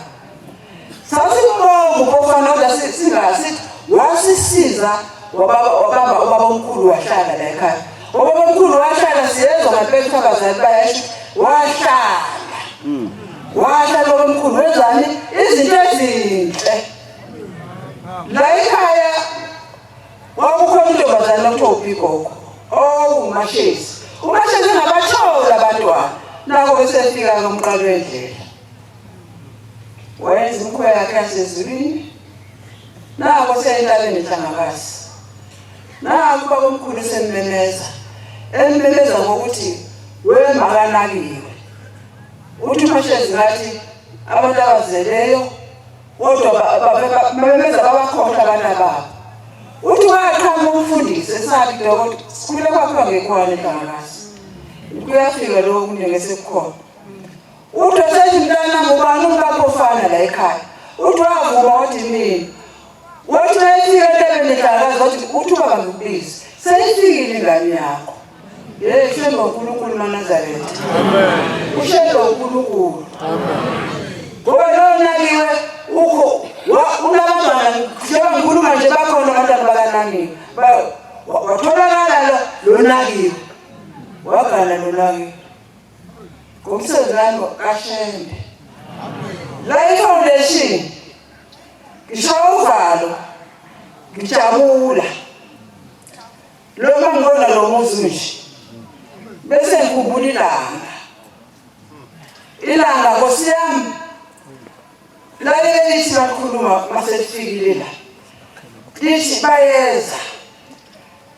Sasimbonga uPofana kodwa singasi wasisiza wababa wabamba ubaba omkhulu wahlala la ekhaya. Ubaba omkhulu wahlala siyezwa ngempela ukuthi abazali bayasho wahlala. Wahlala ubaba omkhulu wenzani izinto ezinhle. La ekhaya Kwakukhona intombazane okuthiwa uPigogo, owumashezi. Umashezi engabatholi abantwana. Nako besefika komqalo wendlela. Wayenza imikhuba yakhe yasezulwini. Nako seyentabeni ehlangakazi. Naku babomkhulu semmemeza. Emmemeza ngokuthi wemakanakiwe. Uthi umashezi ngathi abantu abazeleyo kodwa bamemeza babakhohlwa abana babo uthi waqhamuka umfundisi esabi dokotela sikhule kwakhiwa ngekhona enhlangakazi kuyafika lokho kunjengesekukhona uthi wasethi mntanami ubani umkaphofana la ekhaya uthi wavuma wathi mina wathi mayefika entabeni enhlangakazi wathi uthi ubaba ngikubize seyifikile ingane yakho Yey ushembe uNkulunkulu maNazaretha. Amen. Ushembe uNkulunkulu. Amen. Ngoba lo nakiwe ukho unabantwana njengoba ngikhuluma nje bakhona abantwana bakanangiwe. Watholakala lo lo nakiwe. Wagana lo nakiwe. Ngomsebenzi wami kaShembe. La i-foundation ngishaya uvalo ngijabula Lokho ngibona lo muzi nje. Bese ngikhumbula ilanga. Ilanga Nkosi yami. Lalele lithi bakhuluma maselifikile la. Lithi bayeza.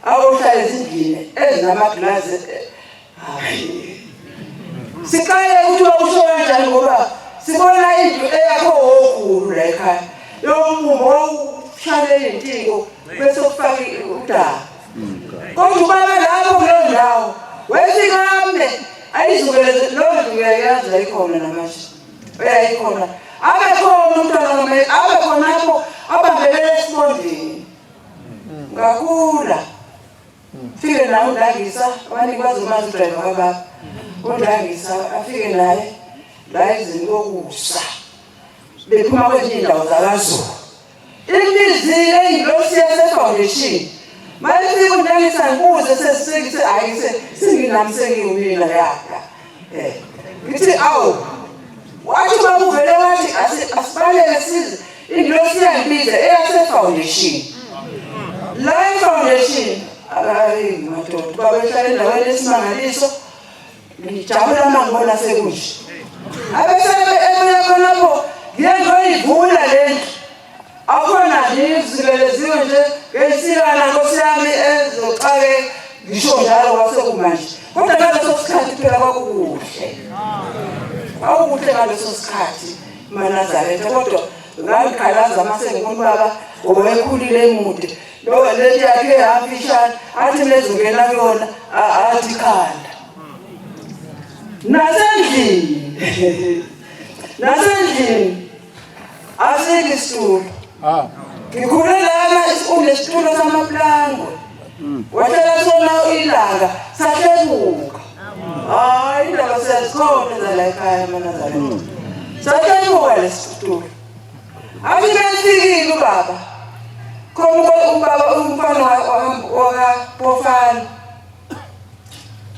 Abohlala ezindlini ezinamaglazi. Siqale ukuthi bakusho kanjani ngoba sibona indlu eyakho wokhulu la ekhaya. Yombumbo wawushale iy'ntiko bese kufaka udaba. Kodwa ubaba lapho kuleyo ndawo wayefika ame ayizungeleze leyo ndlu ngiyayazi la ikhona namanje. Uyayikhona. Abe khona umntwana kamele abe khona lapho abambelele esibondeni. Ngakhula. Fike naye uNdangisa, abaningi bazomazi udrayiva kababa. UNdangisa afike naye la ezini kokusa. Bephuma kwezinye iy'ndawo zakaZulu. Imbizile ingilosi yase-foundation. Mayefika uNdangisa ngibuze sesingise hayi senginami sengiwumina yaka. Eh. Ngithi awu. Wathi ubaba uvele wathi asibaleke size ingilosi iyangibiza eyase-foundation. La e-foundation hayi madoda ubaba ehlala endaweni esimangaliso ngijabula uma ngibona sekunje. Abese ebuya khonapho ngiye ngiyoyivula le ndlu. Akhona nje izibeleziwe nje ngensikana nkosi yami ezoxake ngisho njalo kwasekumanje. Kodwa ngaleso sikhathi phela kwakukuhle. Kwakukuhle ngaleso sikhathi maNazaretha kodwa ngangikhalaza uma sengibona ubaba ngoba wayekhulile emude. Lo lento yakhe yamfishane athi mezongena kuyona athi khanda. Nasendlini. Nasendlini asikho isitulo. Ah. Ngikhule lana unesitulo samaplangwe. Wahlala sona ilanga sahlebuka. Hayi indaba siyazikhona zala ekhaya manazaretha. Sahlebuka lesitulo. Athi befikile ubaba. Khona ubaba umfana wakapofana.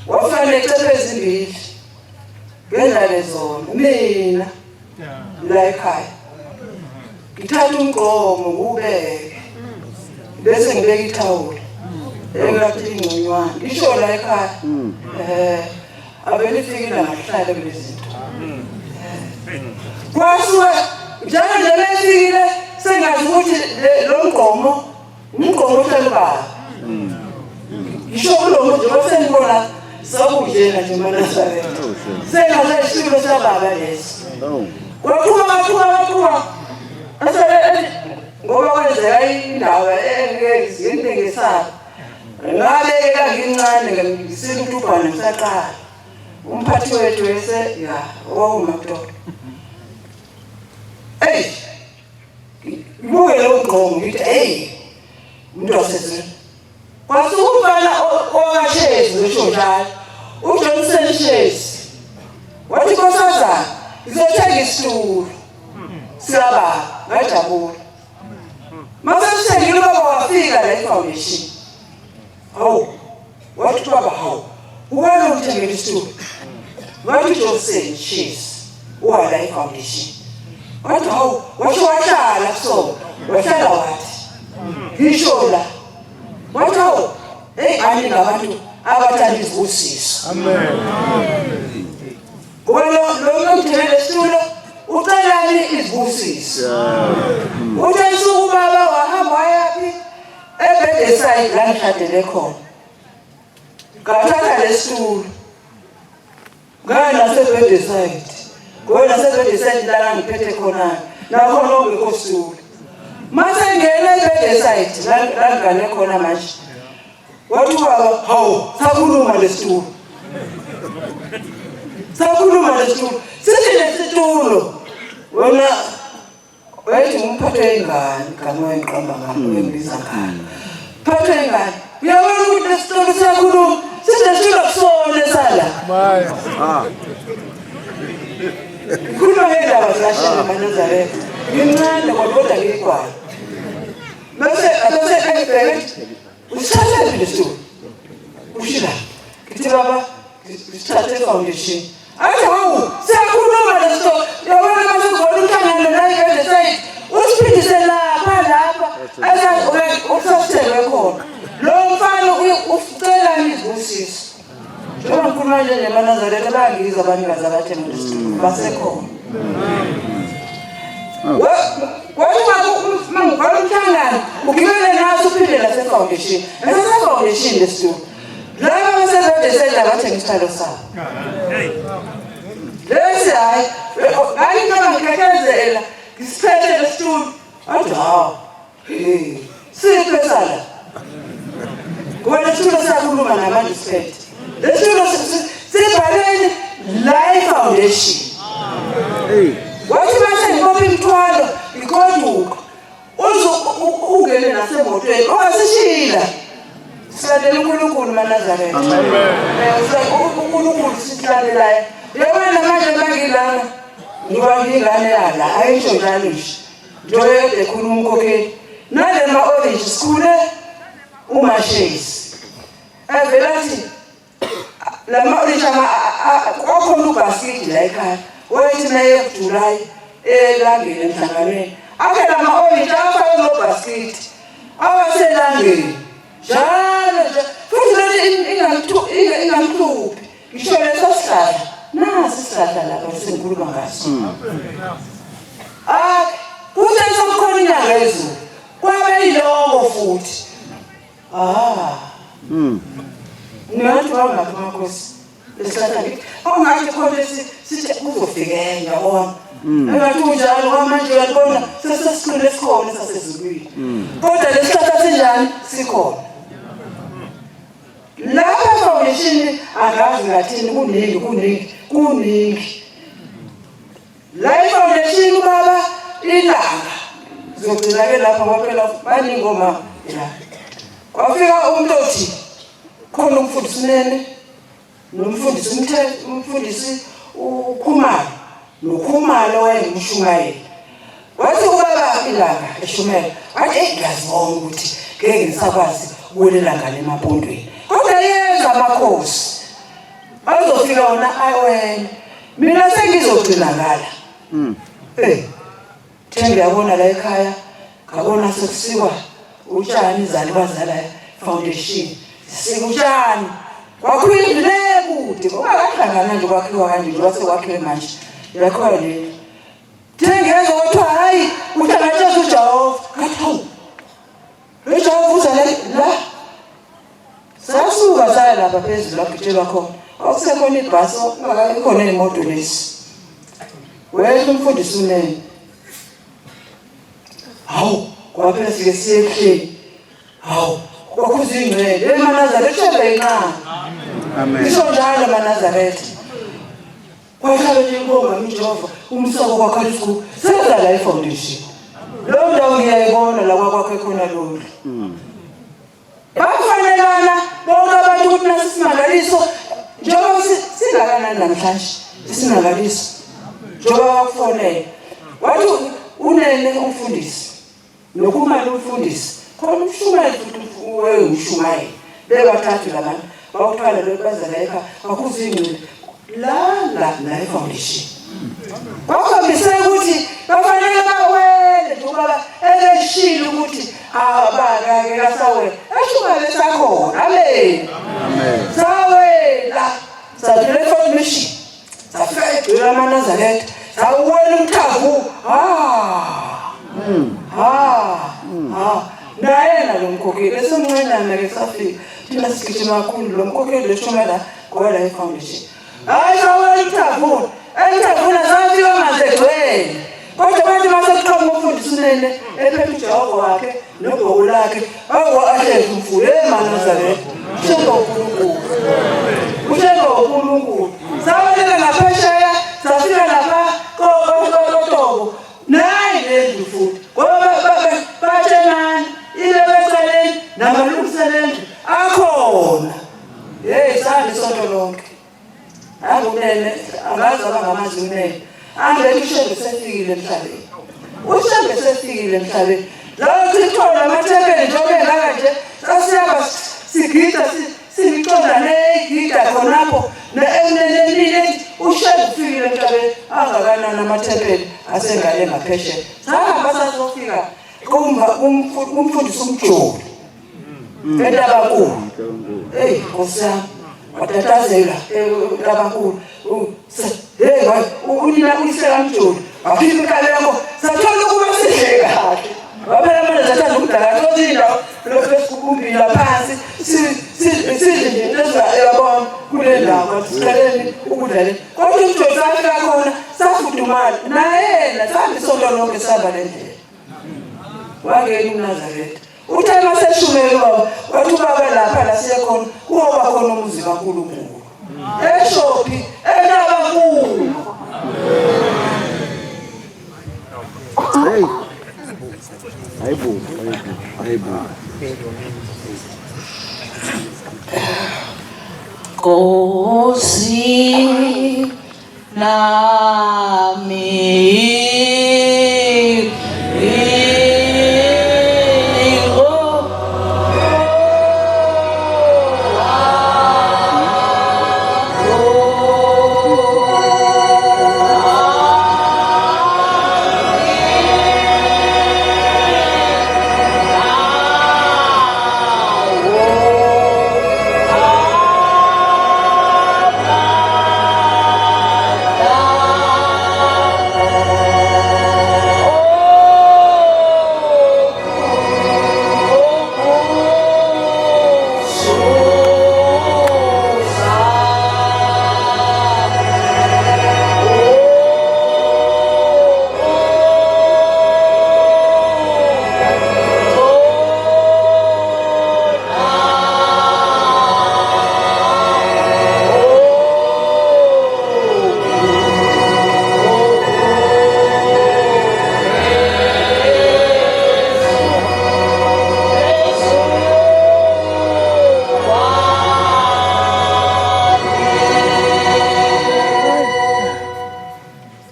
Wafika necephe ezimbili. Ngendlale zona mina la ekhaya. Ngithatha umgqomo ngiwubeke. Bese ngibeka ithawula. Engathi ingconywana. Ngisho la ekhaya. Abelifikile ngahlala kulezi zinto. Kwasuka njalo nje befikile sengazi ukuthi lo mgqomo umgqomo ohlala ubaba. Ngisho kulo muntu njengoba sengibona sokunjena nje maNazaretha. Sengaze isitulo sababa lesi. Kwaqhuba kwaqhuba kwaqhuba. Asele ngoba kwenzeka indaba engisabi. Ngabekela ngincane ngisentubhane ngisaqala. Umphathi wethu wese ya owawumadoda. Ey! Ngibuke lo mgqomo ngithi hey umuntu wasezweni. Kwasuka umfana owakashezi ngisho njalo. UJohnson Shezi. Wathi nkosazana ngizothenga isitulo. Siyababa ngajabula. Mase sithengile ubaba wafika la efoundation. Hawu, wathi ubaba hawu, ubani omthengele isitulo? Wathi uJohnson Shezi owala efoundation. Wathi hawu, washo wahlala kusona, wahlala wathi ngisho la. Wathi hawu, hey ani ngabantu abathanda izibusiso. Amen. Ngoba lo mthengele isitulo ucelani izibusiso. Uthe suku ubaba wahamba wayaphi? Ebhedesayidi la ngishadele khona. Ngathatha lesitulo. Ngaya nasebhedesayidi. Ngoba nasebhedesayidi la ngiphethe khona. Nakhona ongekho situlo. Mase ngena ebhedesayidi la ngigane khona manje. Wathi ubaba, hawu, sakhuluma lesitulo. Sakhuluma lesitulo. Sithi lesitulo. Wena wayethi ngumphathwe ingane, igama wayengiqamba ngalo, wayengibiza ngalo. Phathwe ingane. Uyabona ukuthi lesitulo siyakhuluma. Sithi lesitulo kusona esala. Ngikhuluma ngendaba zikaShembe maNazaretha. Ngincane kodwa ngiyigwala. Bese bese engibheke usithathephi lesitulo? Ushila. Ngithi baba sithathe foundation. Athi hawu siyakhuluma lesitulo. Yabona mase kuvela umhlangano la ibende side. Usiphindise lapha lapha. Usasithelwe khona. Lo mfana ucela izibusiso. Njengoba ngikhuluma nje nemaNazaretha bayangizwa abanikazi abathenga lesitulo basekhona. Wathi mangivala umhlangano ugibele naso uphinde nase-foundation nase-foundation lesitulo. Laba basebede senda bathenga isihlalo sabo. Lesi hhayi ngangicaba ngikhekhezela ngisiphethe lesitulo. Wathi hawu hey siphe sala. Ngoba lesitulo siyakhuluma namanje siphethe. Lesitulo sibhaleni la i-foundation. Wathi mase ngibopha imithwalo ngigoduka. Uze ungene nasemotweni ungasishila. Silandela uNkulunkulu maNazaretha. Amen. UNkulunkulu silandelayo. Yabona namanje mangilana ngiba ngiyingane yala ayisho njalo nje. Njengoba ekhuluma umkhokheli. Nale ma-orange sikhule uMashezi. Evela athi lama orange kwakhona ubhasikidi la ekhaya. Wayethi naye kuJulayi elangeni emhlanganweni. Akhe lama orange afake kulo bhasikidi. Awaselangeni. Njalo nje futhi lento ingamhluphi. Ngisho leso sihlahla. Nasi isihlahla lapha sengikhuluma ngaso. Ah, kuthe sokukhona inyanga ezulu. Kwabe yiloko futhi. Ah. Ngathi wangaphi makhosi. Lesihlahla ngithi ongathi khona sithi kuzofika enye yabona. Engathi kunjalo kwamanje uyabona sesesikhulu esikhona sasezulwini. Kodwa lesihlahla sinjani sikhona. Lapha foundation angazi ngathini kuningi kuningi kuningi. La foundation ubaba ilanga. Zogcina ke lapha ngoba phela baningi omama la. Kwafika umuntu othi khona umfundisi Nene nomfundisi uMthetho umfundisi uKhumalo noKhumalo wayengumshumayeli. Wathi ubaba ilanga eshumela wathi eyi ngiyazibona ukuthi ngeke ngisakwazi ukuwelela ngale emampondweni. Kodwa yenza amakhosi bazofika wona awena mina sengizogcina ngala. Eh the ngiyabona la ekhaya ngabona sekusikwa utshani izalukwazi zala. foundation. Sikutshani kwakhiwa indlu le kude ngoba kahlangana nje kwakhiwa kanje nje kwase kwakhiwe manje yakhiwa le thengezwa kwathiwa hhayi uhlangatshezwa ujehova. Ngathi hawu, lo Jehova uza la la. Sasuka saya lapha phezulu lagitshelwa khona, kwakusekhona ibhasi, ikhona iy'moto lezi. Wehla umfundisi unene, hawu, kwaphela sike siye ekuhleni, hawu, kwakhuza ingcwele emaNazaretha ushembe inqaba. Amen. Isho njalo amaNazaretha. Kwahlala nje inkomba uJehova umsoko kwakhala isigubhu senza la ifoundation. Leyo ndawo ngiyayibona la kwakwakhe khona lolu. Bakufanelana bonke abantu ukuthi nasi isimangaliso njengoba singakanani namhlanje isimangaliso njengoba wakufonela wathi unene umfundisi nokumane umfundisi khona umshumayeli futhi wengumshumayeli bebathathu labantu bakuthwala lokhu baza la ekhaya bakhuza ingcwele la la la efoundation kwakhombise ukuthi bafanele bawele njengoba ebeshilo ukuthi abakake kasawela eshumayele sakhona. Amen. Sawela sadlula efoundation safika egcwele amaNazaretha sawuwela umthavu ha ha ha nayena lo mkhokheli esemncenyana ke safika thina sigijima kakhulu lo mkhokheli leshuma la ngoba la efoundation hayi sawela umthavuna emthavuna safika manzi egcwele kodwa bathi mase kuqhamuka umfundisi unene ephethe ujehova wakhe nebhoko lakhe awu ahlezi umfula emaNazaretha ushembe uNkulunkulu ushembe uNkulunkulu. Saweleka ngaphesheya safika lapha koTobo nayi lendlu futhi ngoba batshenani ile beceleni namalungiselendlu akhona. Heyi sahamba isonto lonke angunene angazi abangamazi unene angeke ushembe sefikile emhlabeni ushembe sefikile emhlabeni lawo sithola amathempeli njengoba engaka nje sasiyaba sigida simiconda neyigida khonapho ekunenenile ushembe ufikile emhlabeni angakanani amathempeli asengale ngaphesheya sahamba sasofika kumfundisi umjoli entabankulu. Eyi nkosi yami watatazela entabankulu hey unina uyise kamjoli wakhipha inkaleko sathola ukuba sidle kahle waphela manje sathanda ukudala thola indawo lokhu esikubumbila phansi sidle nje into yabona kule ndawo siqaleni ukudla le kodwa umjoli safika khona safudumala nayena sahamba isonto lonke sihamba le ndlela wangena umNazaretha uthe maseshumele ubaba wathi ubaba lapha la siye khona kuyoba khona umuzi kaNkulunkulu eshophi entabankulu. Hey. Hayibo, hayibo, hayibo. Nkosi nami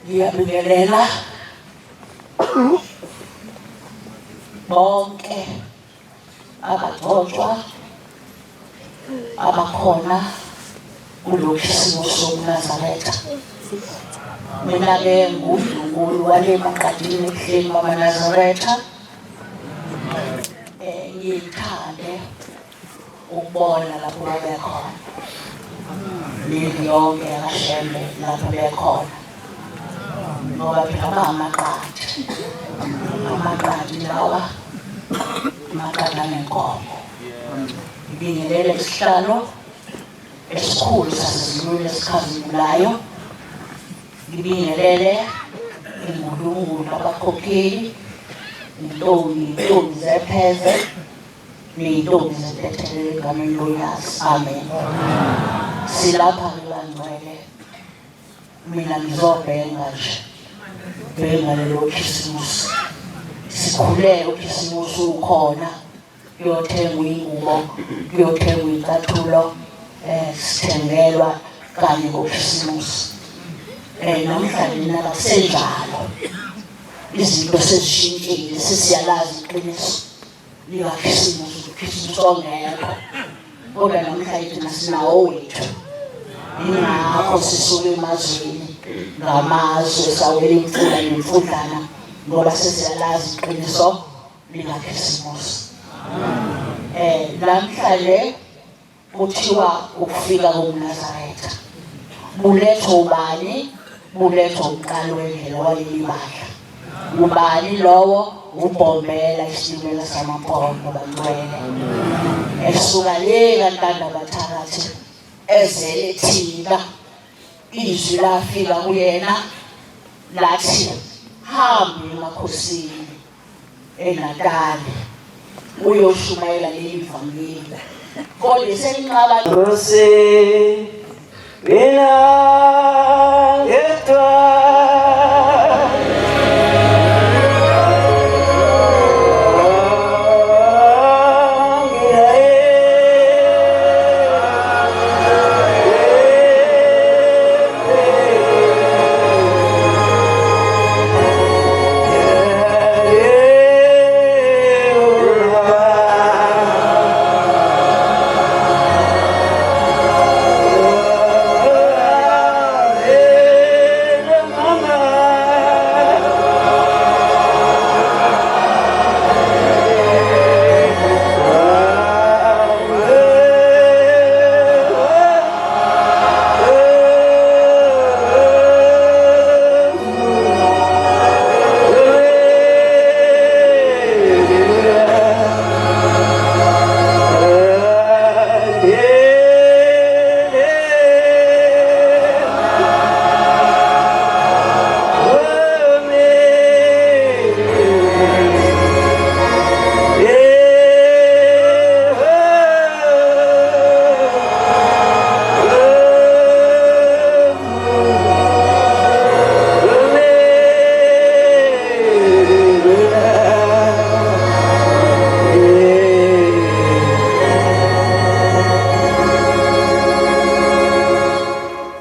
Ngiyabingelela bonke abagcotshwa abakhona kulokhu sobuNazaretha. Mina-ke ngundlunkulu wale maqadini ebuhleni bamaNazaretha. Ngiyithande Ukubona lapho babekhona. Nendlu yonke yakaShembe lapho bekhona. Ngoba phela bangamaqadi. Amaqadi lawa amaqadi anenkomo. Ngibingelele isihlalo esikhulu sasezulwini esikhazimulayo. Ngibingelele ingulungulu abakhokheli, intombi, intombi zepheze neyintombi zentethelelo egameni loyazi. Amen. Silapha-ke bangcwele. Mina ngizobhenga nje. Bhenga lelo Khisimusi. Sikhuleke uKhisimusi ukhona. Kuyothengwa ingubo, kuyothengwa icathulo, sithengelwa kanye ngoKhisimusi. Namhlanje mina akusenjalo. Izinto sezishintshile, sesiyalazi iqiniso likaKhisimusi, uKhisimusi ongekho. Kodwa namhlanje thina sinawo wethu. Yingakho sisuke emazweni ngamazwe sawela imfula nemfudlana ngoba sesiyalazi iqiniso likaKhisimusi. Namhlanje kuthiwa ukufika komNazaretha bulethwa ubani? Bulethwa umqali wendlela waleli bandla. Ubani lowo? Ubhombela isilimela samampondo bangcwele, esuka le kaNtanda bathakathi ezele thina. Izwi lafika kuyena lathi hambe emakhosini eNatali uyoshumayela leli vangeli, kodwa selinqaba. Nkosi, mina ngedwa.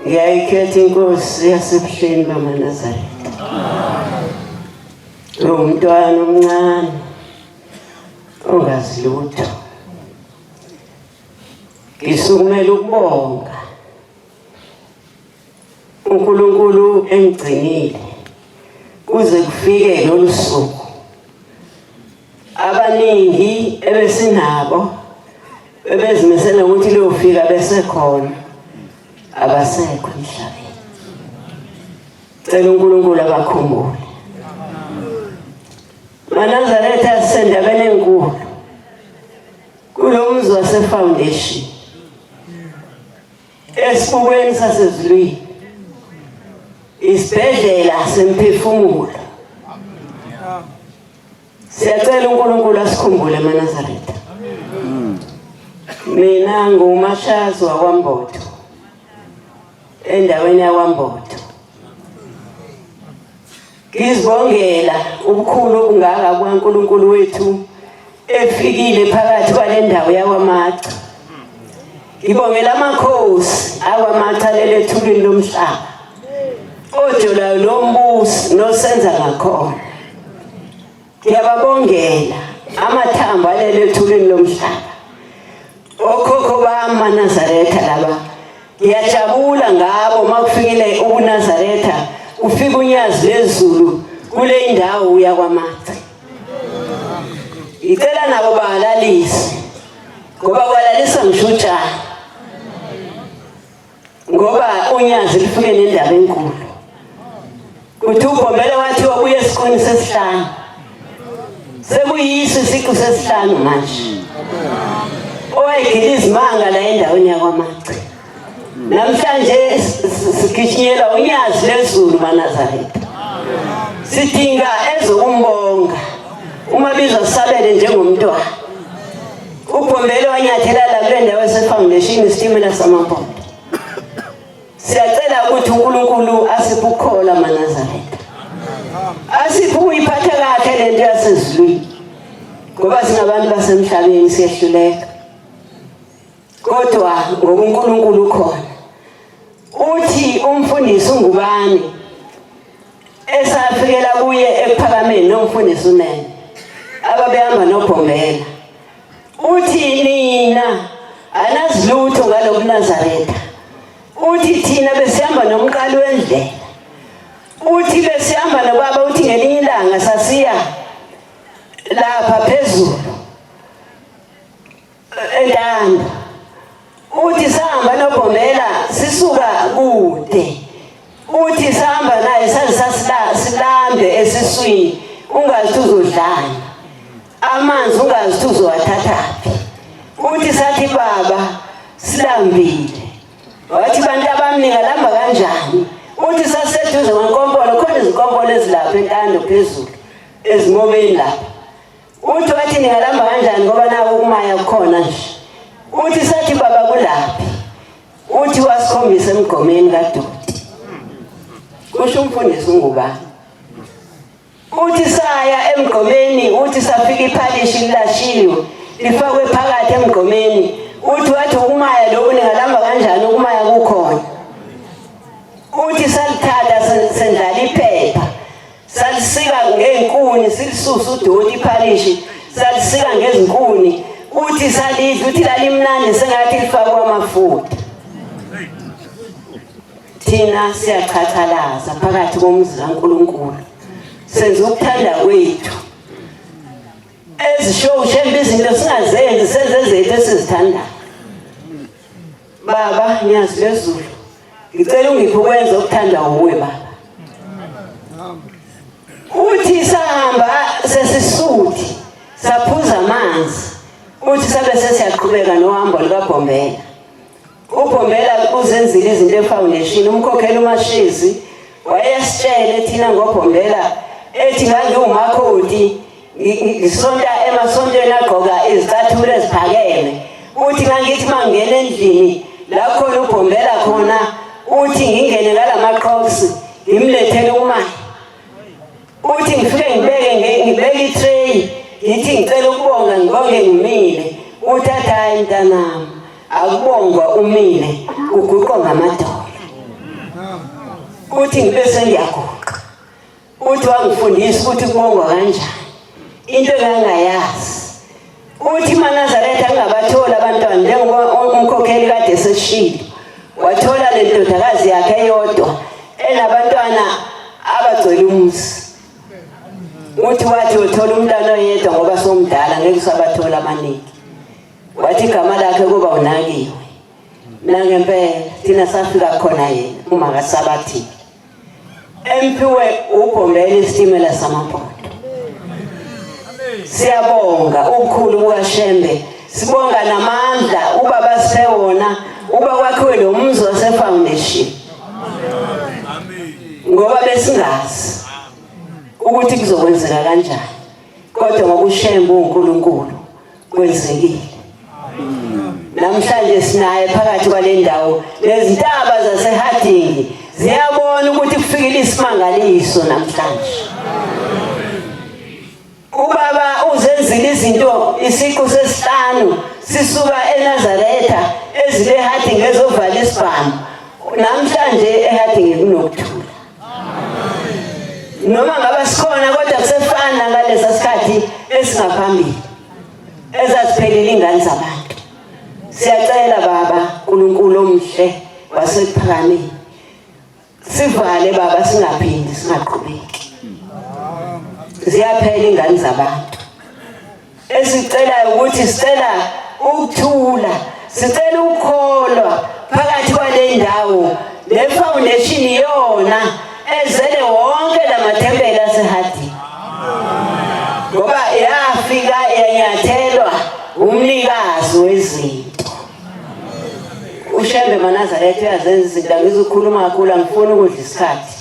Ngiyayikhetha inkosi yasebuhleni bamaNazaretha. Umntwana omncane ongazi lutho. Ngisukumela ukubonga uNkulunkulu engigcinile kuze kufike lolu suku. Abaningi ebesinabo bebezimisele ukuthi liyofika besekhona, abasekho emhlabeni. Cela uNkulunkulu abakhumbule. MaNazaretha, sisendabeni enkulu kulo mzi wase-foundation esibukweni sasezulwini, isibhedlela semphefumulo. Siyacela uNkulunkulu asikhumbule amaNazaretha. Mina nguMashazi wakwaMbotho, endaweni yakwaMbotho. Ngizibongela ubukhulu obungaka kukaNkulunkulu wethu efikile phakathi kwale ndawo yakwaMacha. Ngibongela amakhosi akwaMacha lelethulini lomhlaba ojolayo lo mbusi nosenza ngakhona. Ngiyababongela amathambo alelethulini lomhlaba. Okhokho bami maNazaretha laba, ngiyajabula ngabo. Makufikile ubuNazaretha, ufika unyazi lezulu kule indawo uya kwaMacha. Ngicela nabo bahalalise ngoba bahalalisa. unyazi lufike nendaba enkulu. Kuthi uGombela wathi wabuya esiqwini sesihlanu. Sekuyiso isiqu sesihlanu manje. Owayegila izimanga la endaweni yakwaMachi. Namhlanje sigijinyelwa unyazi lezulu maNazaretha. Sidinga ezokumbonga. Uma bizwa sabele njengomntwana. UGombela wanyathela la kule ndawo esefoundation isitimela samampondo. Siyacela ukuthi uNkulunkulu asiphe ukukholwa maNazaretha. Asiphe ukuyiphatha kahle lento yasezulwini. Ngoba singabantu basemhlabeni siyehluleka. Kodwa ngoba uNkulunkulu ukhona. Uthi umfundisi ungubani? Esafikela kuye ekuphakameni nomfundisi unene. Ababehamba nobhombela. Uthi nina anazi lutho ngalobuNazaretha. Uthi thina besihamba nomqali wendlela. Uthi besihamba nobaba uthi ngelinye ilanga sasiya lapha phezulu entando. Uthi sahamba nobhombela sisuka kude. Uthi sahamba naye saze silambe esiswini ungazi uzodlani. Amanzi ungazi ukuthi uzowathathaphi. Uthi sathi baba silambile. Wathi bantu abami ningalamba kanjani? Uthi sasiseduze kwenkompolo khona izinkompolo ezilapha entando phezulu ezimobeni lapha. Uthi wathi ningalamba kanjani ngoba naku ukumaya kukhona nje. Uthi sathi baba kulaphi? Uthi wasikhombisa emgomeni kadoti. Kusho umfundisi ungubani? Uthi saya emgqomeni, uthi safika iphalishi lilashiwe, lifakwe phakathi emgqomeni. Uthi wathi ukumaya lokhu ningalamba kanjani ukumaya kukhona. Uthi salithatha sendlala iphepha, salisika ngey'nkuni, silisusa udoti iphalishi, salisika ngezinkuni. Uthi salidla, uthi lalimnandi sengathi lifakwe amafutha. Thina siyaqhaqhalaza phakathi komuzi kaNkulunkulu. Senza ukuthanda kwethu. Ezishow shembe izinto singazenzi senze ezethu esizithandayo. Baba nyazi lezulu. Ngicela ungiphe ukwenza okuthanda uwe baba. Uthi sahamba sesisuthi saphuza amanzi. Uthi sabe sesiyaqhubeka nohambo lukaBhombela. UBhombela uzenzile izinto efoundation umkhokheli uMashizi wayesitshele thina ngoBhombela ethi ngangiwumakhoti ngisonta emasontweni agqoka izicathulo eziphakeme uthi ngangithi uma ngingena endlini la khona uBhombela khona uthi ngingene ngalamaqhoks ngimlethele umayi uthi ngifike ngibeke ngibeke itray ngithi ngicela ukubonga ngibonge ngimile uthi athi hayi mntanami akubongwa umile uguqwa ngamadolo uthi ngibe sengiyaguqa uthi wangifundisa ukuthi kubongwa kanjani into engangayazi uthi maNazaretha angabatholi abantwana njengoba umkhokheli kade eseshilo wathola le ndodakazi yakhe eyodwa enabantwana abagcwele umuzi uthi wathi uthola umntwana oyedwa ngoba somdala ngeke usabathola abaningi wathi igama lakhe kuba unakiwe nangempela thina safika khona yena uma kasabathile emphiwe ubhombela isitimela samampondo siyabonga ubukhulu bukaShembe sibonga namandla ubaba siphe wona uba kwakhiwe lo mzi wasefoundation ngoba besingazi ukuthi kuzokwenzeka kanjani kodwa ngokushembe uNkulunkulu kwenzekile namhlanje sinaye phakathi kwale ndawo lezintaba zaseHarding ziyabona ukuthi kufikile isimangaliso namhlanje ubaba uzenzile izinto isiqu sesihlanu sisuka eNazaretha ezile eHarding ezovala isibhamu namhlanje eHarding kunokuthula noma ngaba sikhona kodwa kusefana ngalesa sikhathi esingaphambili ezaziphelile ingane zabantu siyacela baba uNkulunkulu omhle wasekuphakameni sivale baba singaphindi singaqhubeki ziyaphela ingane zabantu esicelayo ukuthi sicela ukuthula sicela ukukholwa phakathi kwale ndawo. Le foundation iyona ezele wonke lamathempeli aseHarding. Ngoba yafika yanyathelwa umnikazi wezinto. UShembe maNazaretha uyazenza izinto, angizukhuluma kakhulu, angifuni ukudla isikhathi.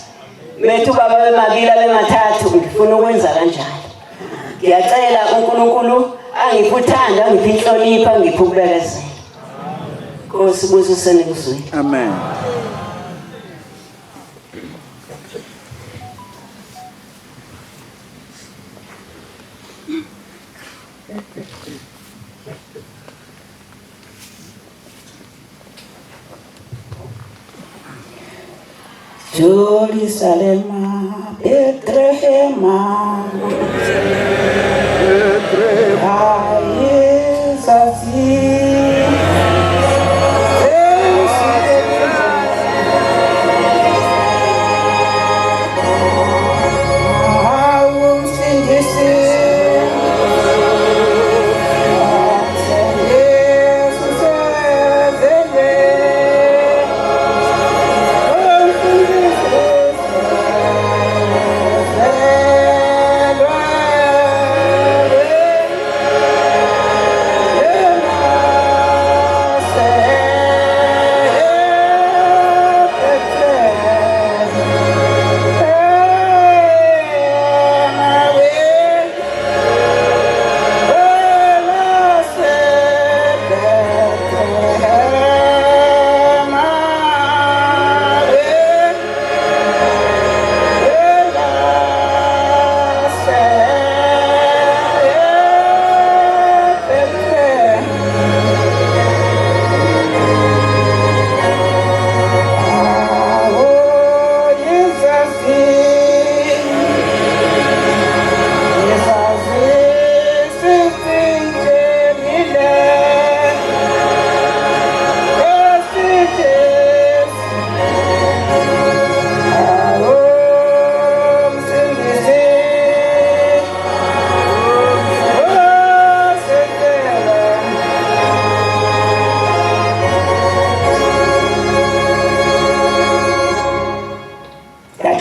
Bethu baba bemabili abemathathu ngifuna ukwenza kanjalo. Ngiyacela uNkulunkulu angiphe uthando, angiphe inhlonipho, angiphe ukubekezela. Nkosi busise nikuzwile. Amen. Jerusalema, Bethlehem,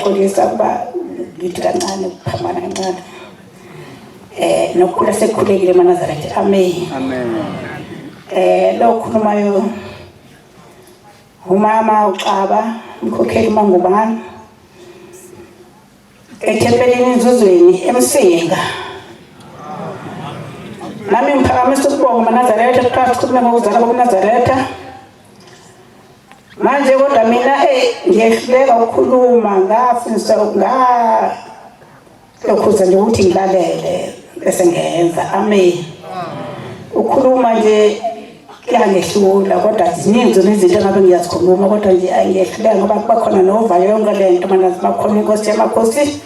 Ngiyaxolisa ukuba ngithi kancane ukuphambana kancane. Nokukhula sekukhulekile emaNazaretha. Amen. Amen. Lo khulumayo umama uXaba, umkhokheli uMangubane. Ethempelini Inzuzweni eMsinga. Nami ngiphakamisa ukubonga amaNazaretha, kuqala sikhulume ngokuzala kobuNazaretha. Manje kodwa mina ngiyehluleka ukukhuluma, ngafundiswa ngalokhuza nje ukuthi ngilalele bese ngenza. Amen. Ukukhuluma nje kuyangehlula, kodwa ziningi zona izinto engabe ngiyazikhuluma, kodwa nje ngiyehluleka ngoba kuba khona novalo yonke le nto mana bakhona inkosi yamakhosi,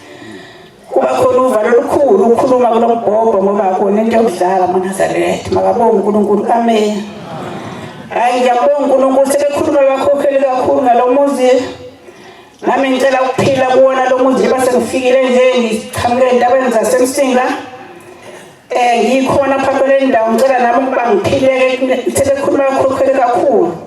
kuba khona uvalo olukhulu ukukhuluma kulo mbhobho ngoba akona into yokudlala amaNazaretha. Makabonge uNkulunkulu. Amen. Hayi, ngiyabonga uNkulunkulu, sebekhuluma bakhokheli kakhulu ngalo muzi. Nami ngicela ukuphila kuwona lo muzi njengoba sengifikile nje, ngiqhamuke entabeni zaseMsinga. Ngikhona phakathi kule ndawo, ngicela nami ukuba ngiphileke, sebekhuluma bakhokheli kakhulu.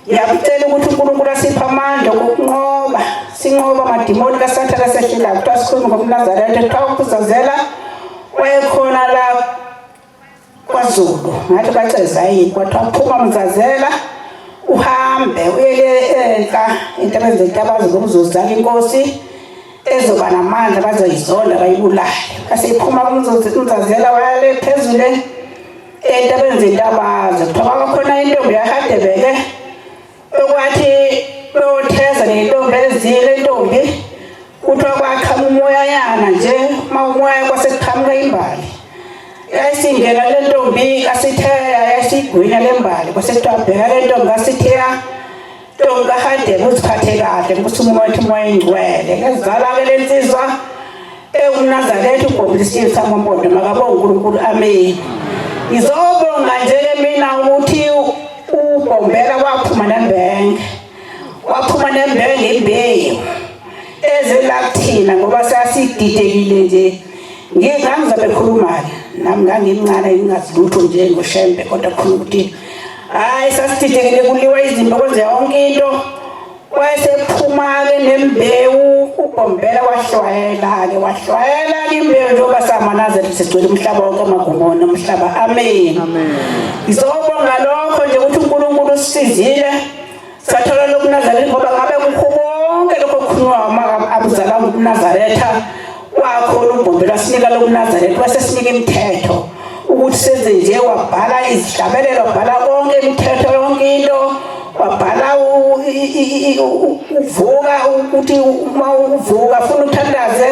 Ngiyacela ukuthi uNkulunkulu asiphe amandla okunqoba, sinqoba amadimoni kaSathane asehlelayo. Kuthiwa sikhulume ngobuNazaretha, kuthiwa ukuzazela wayekhona la kwaZulu, ngathi baceza yini, kwathiwa phuma Mzazela uhambe uyele enhla entabeni zentabazi ngoba uzozala inkosi ezoba namandla, bazoyizonda bayibulale. Aseyiphuma uMzazela wayale phezulu entabeni zentabazi, kuthiwa kwakhona intombi yaHadebeke okwathi beyotheza nentombi ezile intombi, kuthiwa kwaqhamuka umoyanyana nje, uma umoya kwase kuqhamuka imbali, yayisingena le ntombi kaSitheya, yayisigwinya le mbali, kwase kuthiwa bheka le ntombi kaSitheya, ntombi kaHadebe, uziphathe kahle ukuthi umoya uthi umoya ingcwele. Kezala-ke le nsizwa ewumNazaretha uGoblisiwe Samampondo. Makabonge uNkulunkulu. Amen. Ngizobonga nje-ke mina ukuthi uBhombela waphuma nembenge, waphuma nembenge imbewu eze la kuthina ngoba sasididekile nje. Ngizobe khuluma-ke nami ngangimncane ngingazi lutho nje ngoShembe, kodwa khona ukuthi hhayi sasididekile, kuliwa izinto, kwenzeka yonke into. Wayesephuma-ke nembewu uBhombela wahlwayela-ke wahlwayela-ke imbewu njengoba samanazaretha sigcwele umhlaba wonke amagumoni omhlaba. Amen. Ngizobonga lokho nje ukuthi uNkulunkulu usisizile sathola lokuNazaretha ngoba ngabe kukho konke lokho okukhulunywa abuzala uNazaretha wakhona uBhombela wasinika lokuNazaretha wasesinika imithetho ukuthi senze nje wabhala izihlabelelo wabhala konke imithetho yonke into wabhala uvuka ukuthi uma uvuka funa uthandaze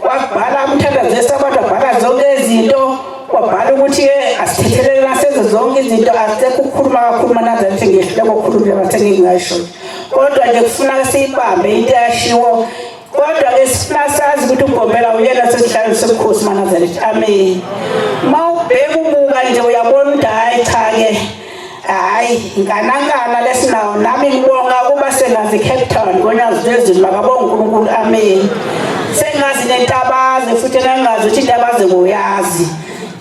wabhala umthandazo wesabatha wabhala zonke izinto wabhala ukuthi asithethelele nasenze zonke izinto asekho ukukhuluma kakhulu manazaretha ngehluleka ukukhuluma njengoba sengingasho kodwa nje kufuna siyibambe into eyashiwo kodwa ke sifuna sazi ukuthi uGombela uyena sesihlalweni sobukhosi manazaretha. Amen. Uma ubheka ubuka nje uyabona ukuthi hhayi cha-ke hhayi nkanankana lesinawo nami ngibonga ukuba sengazi Cape Town konyazi lwezulu makabonga uNkulunkulu. Amen. Sengazi nentabaze futhi engangazi ukuthi intabaze ngoyazi.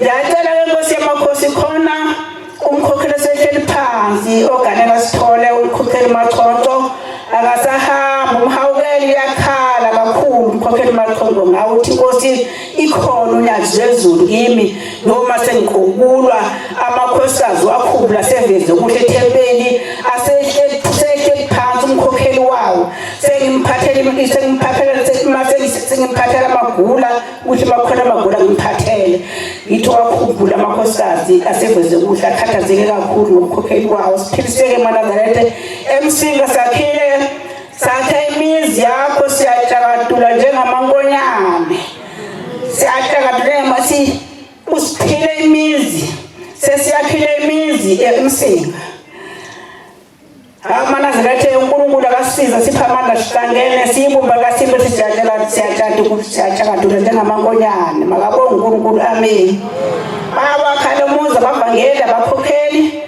Ngiyacela ke Nkosi yamakhosi khona umkhokheli osehleli phansi oganela sithole umkhokheli Machonto akasahamba umhawukeli uyakhala kakhulu umkhokheli Machonto ngawe uthi inkosi ikhona unyazi lwezulu kimi noma sengiqukulwa amakhosikazi wakhubula seveze okuhle ethempeli asehleli phansi umkhokheli wawo sengimphathele sengimphathele sengimphathela amagula ukuthi bakhona abagula ngiphathele ngithi wakhumbula amakhosikazi aseveze kuhle akhathazeke kakhulu ngomkhokheli kwawo siphiliseke manazarethe emsinga sakhile sakhe imizi yakho siyatshakadula njengamankonyane siyatshakadula njengamasi usiphile imizi sesiyakhile imizi emsinga AmaNazaretha uNkulunkulu akasiza sipha amandla sihlangene siyibumba kasimbe sijatshela siyatshakadula njengamankonyane makabonge uNkulunkulu. Amen. Bawakha lo muzi abavangeli abakhokheli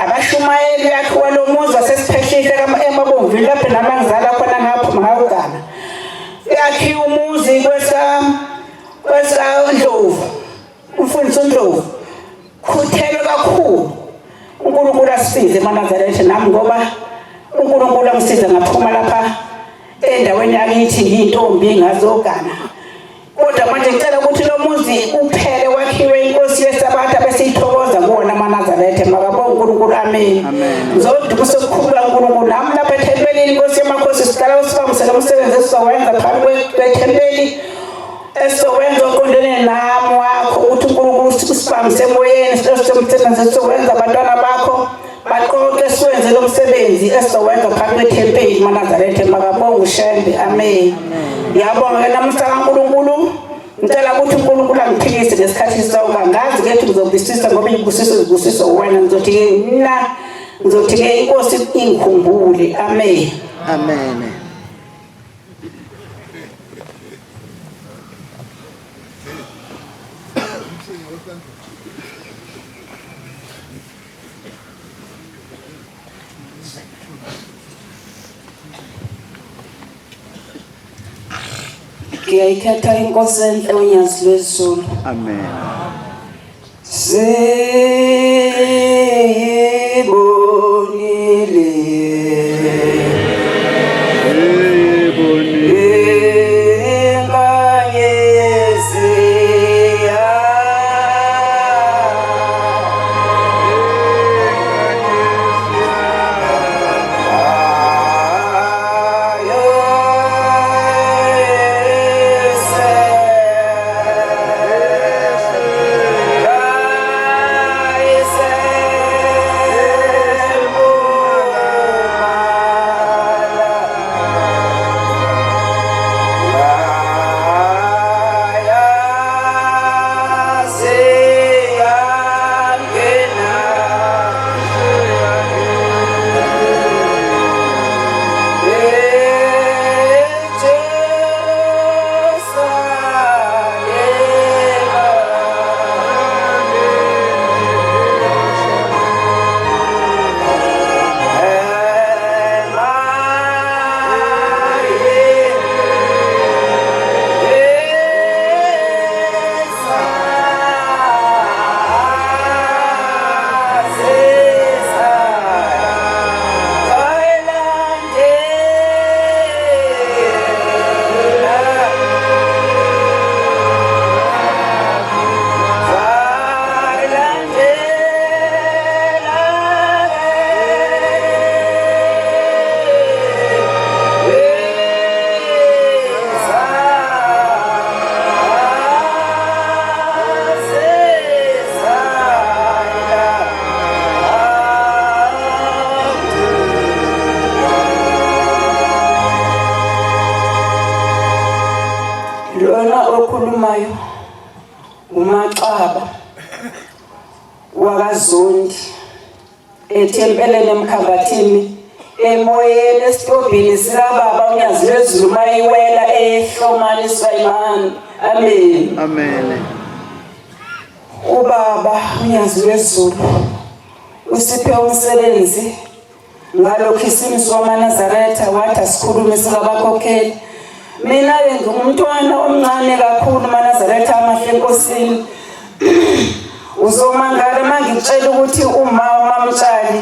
abashumayeli yakhiwa lo muzi wasesiphehlile emabomvini lapho nami angizala khona ngaphuma ngawugana yakhiwa umuzi kwesa kwesa Ndlovu umfundisi uNdlovu khuthelwe kakhulu uNkulunkulu asisize emaNazaretha nami ngoba uNkulunkulu angisize ngaphuma lapha endaweni yakithi ngiyintombi ngazogana kodwa manje ngicela ukuthi lo muzi uphele wakhiwe inkosi yesabatha besiyithokoza kuwona amaNazaretha makabonge uNkulunkulu. Amen. Ngizodumisa ukukhulula uNkulunkulu nami lapha ethempelini inkosi yamakhosi sicela usibambisele umsebenzi esizowenza phambi kwethempeli esizokwenza oqondene nami wakho ukuthi uNkulunkulu usibambise emoyeni silosemsebenzi esizokwenza abantwana bakho baqoqe siwenze lo msebenzi esizowenza phambi kwethempeli maNazaretha makabonge uShembe. Amen. Ngiyabonga ke namuhla kaNkulunkulu ngicela ukuthi uNkulunkulu angiphilise ngesikhathi sonke ngazi ke ukuthi ngizobusisa ngoba ibusiso zibusiso wena ngizothi ke mina ngizothi ke inkosi ingikhumbule. Amen. Amen. Ngiyayikhetha inkosi enhle unyazi lwezulu. Amen. Siyibonile inkanyezi yayo Ethempeleni eMkhambathini emoyeni esitobhini sikababa uNyazi lwezulu mayiwela ehlomani Swayimani. Amen. Amen. Ubaba uNyazi lwezulu usiphe umsebenzi ngalokhu isimiso wamaNazaretha wathi asikhulume sikabakhokheli. Mina-ke ngingumntwana omncane kakhulu maNazaretha amahle enkosini. Uzomangala uma ngikutshela ukuthi uma uMamtshali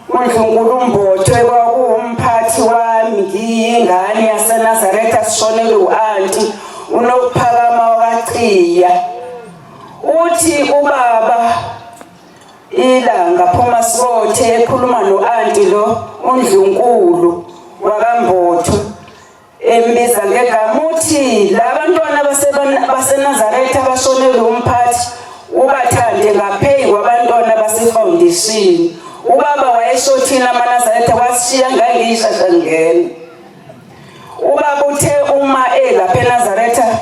uNdlunkulu uMbothwe kwakuwumphathi wami ngiyingane yaseNazaretha sishonelwe u-anti uNokuphakama wakaChiya. Uthi ubaba Ilanga phuma sibothe ekhuluma no-anti lo uNdlunkulu wakaMbotho embiza ngegama uthi labantwana baseNazaretha abashonelwe umphathi ubathande ngaphezu kwabantwana basefoundation. Ubaba wayeshothini amaNazaretha wasishiya ngangiyishasha ngena. Ubaba uthe uma elapha eNazaretha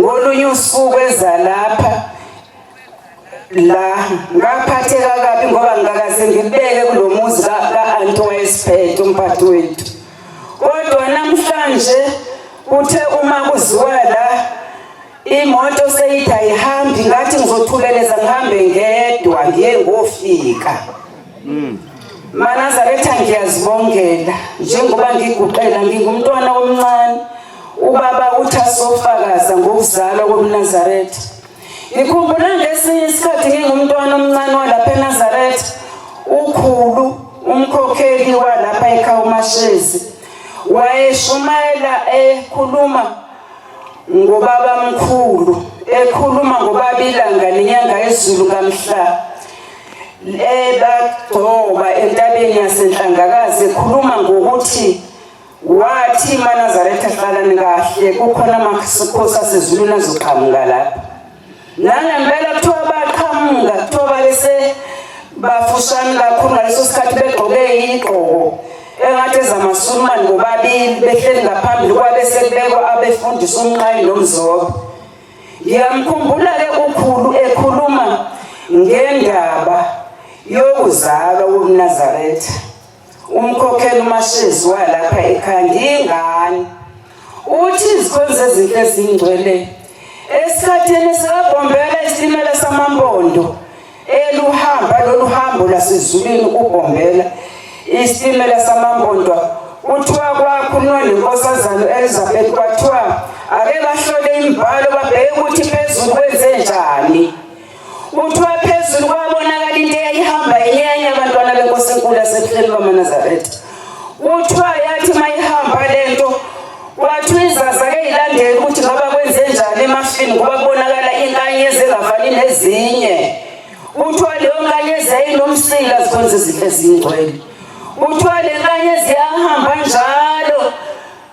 ngolunye usuku eza lapha la ngaphatheka kabi ngoba ngikakaze ngibeke kulo muzi ka-anti wayesiphethe umphathi wethu. Kodwa namhlanje kuthe uma kuziwa la imoto seyithi ayihambi, ngathi ngizothuleleza ngihambe ngedwa ngiye ngofika. MaNazaretha ngiyazibongela njengoba ngiguqela ngingumntwana omncane. Ubaba uthi asofakaza ngokuzalwa komNazaretha. Ngikhumbula ngesinye isikhathi ngingumntwana omncane walapha eNazaretha, ukhulu umkhokheli walapha ekhaya uMashezi wayeshumayela ekhuluma ngobaba mkhulu, ekhuluma ngobaba ilanga nenyanga yezulu ngamhla ebagcoba entabeni yaseNhlangakazi, ekhuluma ngokuthi wathi maNazaretha hlalani kahle, kukhona amakhosi asezulwini azoqhamuka lapha. Nangempela kuthiwa baqhamuka, kuthiwa babese bafushane kakhulu ngaleso sikhathi, begqoke igqoko engathi ezamasulumane bobabili, behleli ngaphambili kwabe sekubekwa abefundisi uMnqayi noMzobe. Ngiyamkhumbula-ke ukhulu ekhuluma ngendaba yokuzalwa komNazaretha. Umkhokheli uMashezi walapha ekhaya ngiyingane. Uthi izikhonzi ezinhle ezingcwele esikhathini sikaBhombela isitimela samampondo eluhamba lolu hambo lwasezulwini uBhombela isitimela samampondo kuthiwa kwakhulunywa nenkosazana Elizabeth kwathiwa ake bahlole imibhalo babheke ukuthi phezulu kwenze njani. Kuthiwa phezulu kwabonakala into eyayihamba inyenya abantwana benkosi enkulu yasebuhleni bamaNazaretha. Kuthiwa yathi uma ihamba le nto kwathiwa izazi ake ilandele ukuthi ngaba kwenze njani emafini ngoba kubonakala inkanyezi engafani nezinye. Kuthiwa leyo nkanyezi yayinomsila zikhonza izinto ezingcwele. Kuthiwa le nkanyezi yahamba njalo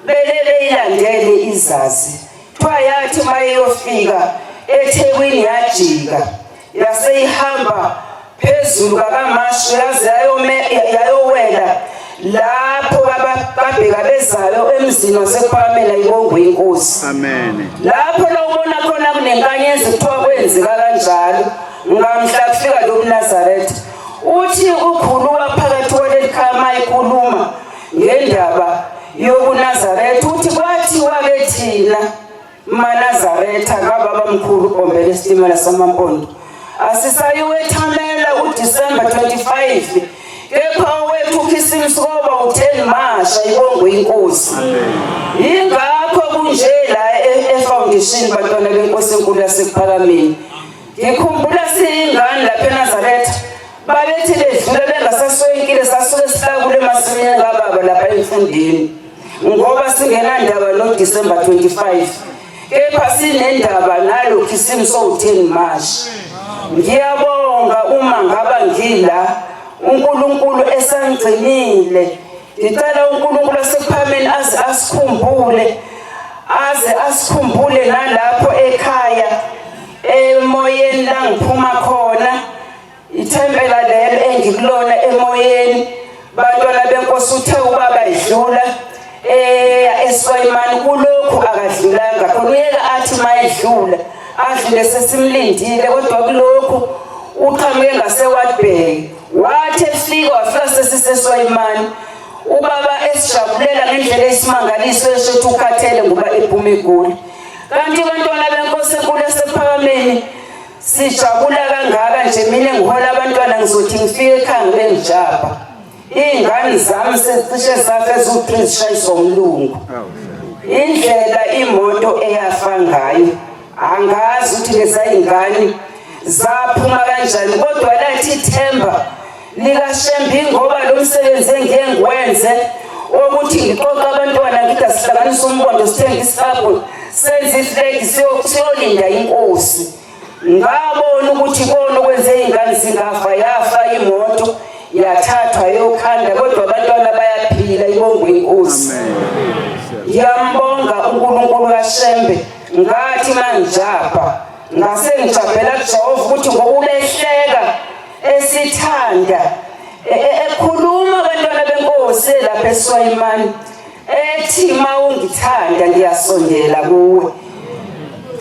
belele ilandele izazi. Kuthiwa yathi uma iyofika eThekwini yajika yaseyihamba phezulu kakaMashu yaze yayowela lapho babheka bezayo emzini waseKuphakamela ibongwe inkosi. Amen. Lapho la ubona khona kunenkanyezi kuthiwa kwenzeka kanjalo ngamhla kufika lo mNazaretha. Uthi ukhulu waphakathi kwaleli khaya uma ekhuluma ngendaba yobuNazaretha uthi kwathiwa ke thina maNazaretha kababa mkhulu uBhombela isitimela samampondo asisayiwethamela uDisemba 25 kepha owethu uKhisimusi koba u-10 Masha ibongwe inkosi. Yingakho kunje la e-foundation bantwana benkosi enkulu yaseKuphakameni. Ngikhumbula siyingane lapha eNazaretha babethi bedlula bengasaswenkile sasuke sihlakule emasimini kababa lapha emfundini ngoba singenandaba noDisemba 25 kepha sinendaba nalo Khisimusi owu-10 March. Ngiyabonga uma ngaba ngila uNkulunkulu esangigcinile. Ngicela uNkulunkulu asekuphameni aze asikhumbule, aze asikhumbule nalapho ekhaya emoyeni la ngiphuma khona. Ithempela lelo engikulona emoyeni bantwana benkosi uthe ubaba idlula eya eSwayimani kulokhu akadlulanga khona uyeke athi mayedlula adlule sesimlindile kodwa kulokhu uqhamuke ngaseWatbay wathi efika efika wafika sesiseswayimani. Ubaba esijabulela ngendlela eyisimangaliso esho ukuthi ukhathele ngoba ephuma eGoli. Kanti bantwana benkosi enkulu yasePhakameni sijabula kangaka nje mina ngihola abantwana ngizothi ngifike ekhaya ngibe ngijabha. Iy'ngane zami sezicishe zafa eziwu-3 zishayiswa umlungu. Indlela imoto eyafa ngayo angazi ukuthi leza y'ngane zaphuma kanjani kodwa lathi ithemba likaShembe ngoba lo msebenzi engiye ngiwenze wokuthi ngiqoqa abantwana ngithi asihlanganise umbondo sithenge isikabhu senze iflegi siyolinda inkosi. Ngabona ukuthi kona okwenze iy'ngane zingafa yafa imoto yathathwa yokhanda kodwa abantwana bayaphila ibongwe inkosi. Ngiyambonga uNkulunkulu kaShembe ngathi mangijabha ngase ngijabhela kuJehova ukuthi ngokubehleka esithanda ekhuluma abantwana benkosi lapha eSwayimani ethi mawungithanda ngiyasondela kuwe.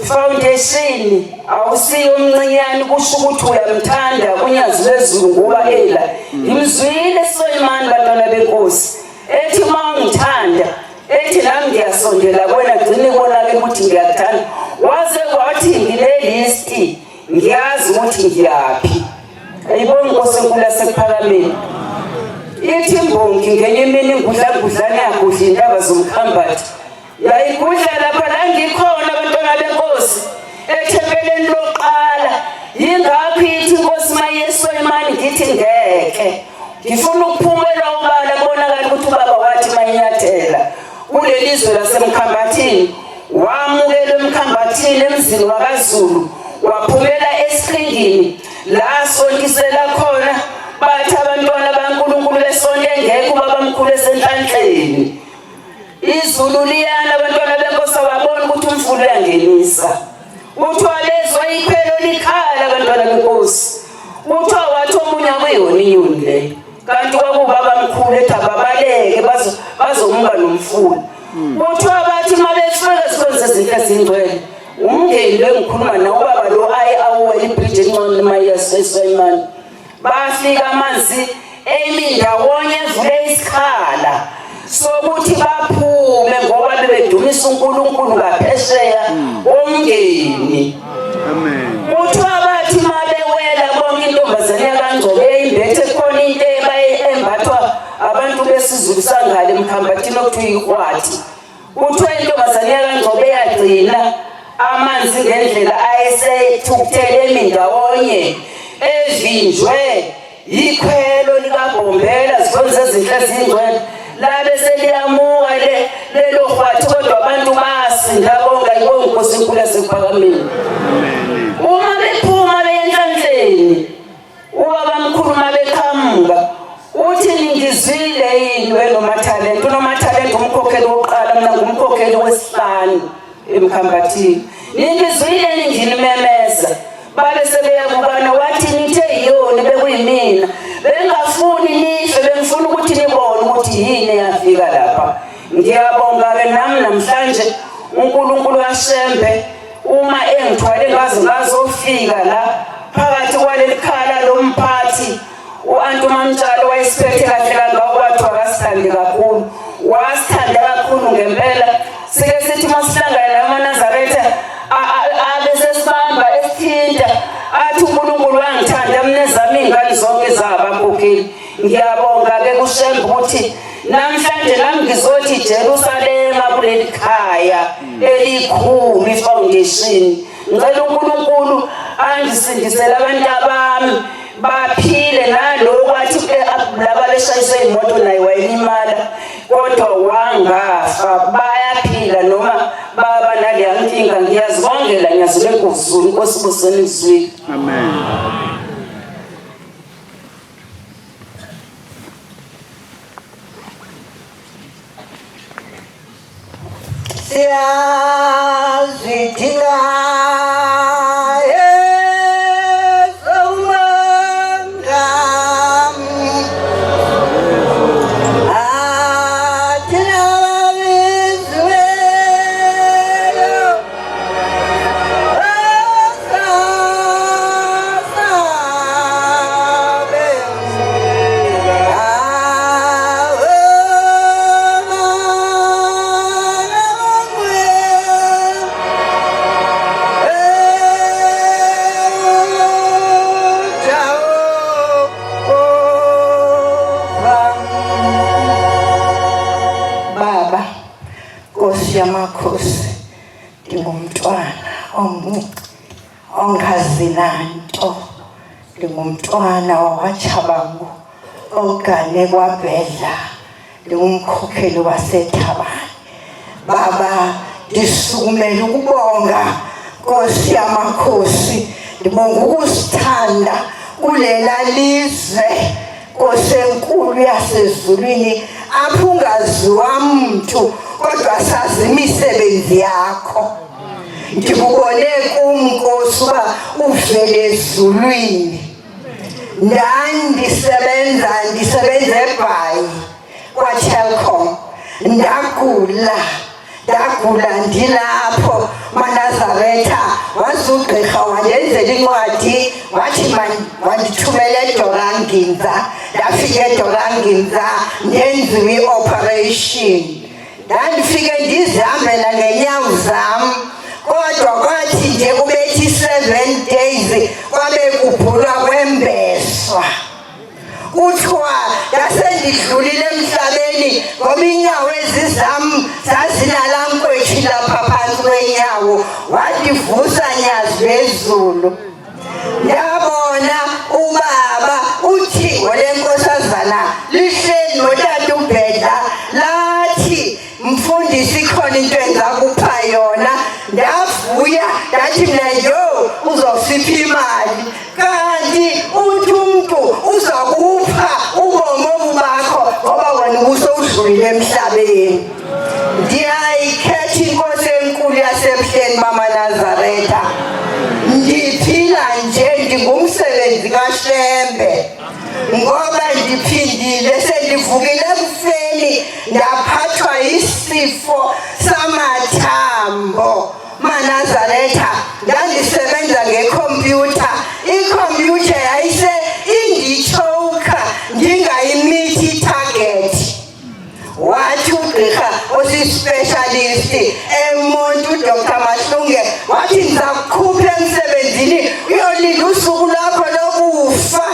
Foundation awusiyo umncinyane kusho ukuthi uyamthanda uNyazi lwezulu ngoba ela ngimzwile Swayimani bantwana benkosi ethi mawungithanda ethi nami ngiyasondela kuwena gcine ibonake ukuthi ngiyakuthanda waze wathi ngile list ngiyazi ukuthi ngiyaphi. Ayibonga inkosi enkulu yaseKuphakameni. Ithi imbongi ngenye imini ingudlagudlane yagudla iy'ntaba zomkhambathi. Yayigudla lapha la ngikhona abantwana benkosi ethempeleni lokuqala. Yingakho ithi inkosi mayesoyimani ngithi ngeke. Ngifuna ukuphumela ubala kubonakala ukuthi ubaba wathi mayinyathela kuleli zwe lasemkhambathini wamukelwa emkhambathini emzini wakaZulu waphumela esiqhingini la sontisela khona bathi abantwana baNkulunkulu besonto engekho ubabamkhulu esenhlanhleni izulu liyana abantwana benkosi ababona ukuthi umfula uyangenisa kuthiwa bezwa ikhwelo likhala abantwana benkosi kuthiwa wathi omunye akuyona inyoni leyo kanti kwakubabamkhulu ethi ababaleke bazomuka nomfula kuthiwa bathi uma befika ezikhonzi ezinhle ezingcwele umngeni lo engikhuluma nawo ubaba lo aye awuwela ibhriji encane mayesesayimani bafika amanzi emi ndawonye evule isikhala sokuthi baphume ngoba bebedumisa uNkulunkulu ngaphesheya komngeni. Amen. Kuthiwa bathi uma bewela bonke intombazane yakaNgcobo eyimbethe khona into embathwa abantu besiZulu sangale emkhambathini okuthiwa ihwathi. Kuthiwa intombazane yakaNgcobo eyagcina amanzi ngendlela ayesethukuthele emi ndawonye evinjwe yikhwelo likaBhombela zikhonze ezinhle ezingcwele labe seliyamuka le lelo hwathi kodwa abantu basinda bonke ayibonga inkosi enkulu yasekuphakameni. Uma bephuma beye enhlanhleni ubabamkhulu uma beqhamuka uthi ningizwile yini wenomathalente unomathalente umkhokheli wokuqala mina ngumkhokheli wesihlanu emkhambathini ningizwile ninginimemeza babe sebeyabukana wathi nithe yiyoni bekuyimina bengafuni nife bengifuna ukuthi nibone ukuthi yini eyafika lapha ngiyabonga-ke nami namhlanje uNkulunkulu kaShembe uma engithwale ngaze ngazofika la phakathi kwaleli khala lomphathi u-anti uMamtshalo wayesiphethe kahle kangako kwathiwa akasithandi kakhulu wasithanda kakhulu ngempela sike sithi uma sihlangana namaNazaretha abe sesibamba esithinta athi uNkulunkulu wangithanda mina ezami iy'ngane zonke zabakhokheli ngiyabonga-ke kuShembe ukuthi namhlanje nami ngizothi Jerusalema kuleli khaya elikhulu ifoundation ngicela uNkulunkulu angisindisele abantu abami baphile naloku athi laba beshayiswe imoto naye wayelimala kodwa wangafa bayaphila noma baba naleya nkinga ngiyazibongela ngiyazile nkuzulu inkosi buseni izwile amen. Siyazidinga Nkosi yamakhosi, ndingumntwana omncinci ongazi nanto, ndingumntwana wakwaTshabangu ogane kwaBhedla, ndingumkhokheli waseThabane. Baba, ndisukumela ukubonga Nkosi yamakhosi, ndibonga ukusithanda kulela lizwe Nkosi enkulu yasezulwini, apho ungaziwa mntu kodwa sazi imisebenzi yakho. Ndikubone kum Nkosi uba uvele ezulwini. Ndandisebenza ndisebenza eBhayi kwaTelkom, ndagula ndagula ndilapho maNazaretha, waze ugqirha wandenzela incwadi wathi wandithumela eDoranginza. Ndafika eDoranginza ndenziwa i-operation. Ndandifike ndizihambela ngenyawo zam, kodwa kwathi nje kubethi 7 days kwabe kubhulwa kwembeswa. Kuthiwa ndasendidlulile emhlabeni ngoba inyawo ezizam zazinala nkwetshi lapha phantsi kwenyawo. Wandivusa nyazi lwezulu, ndabona ubaba uthingo lenkosazana lihleli notata uBhedla, lathi mfundisi ikhona into engakupha yona. Ndavuya ndathi mna yho, uzosipha imali, kanti uthi umntu uzakupha ubomi obu bakho ngoba wena ubusowudlulile emhlabeni. Ndiyayikhetha inkosi enkulu yasemhleni bamaNazaretha. Ndiphila nje ndingumsebenzi kaShembe ngoba ndiphindile sendivukile ekufeni, ndaphathwa isifo samathambo maNazaretha. Ndandisebenza ngekhompyutha, ikhompyutha yayise inditshoka ndingayimithi itarget. Wathi ugqirha osispecialist eMonti uDr Mahlunge wathi ndiza kukhupha emsebenzini uyolinda usuku lwakho lokufa.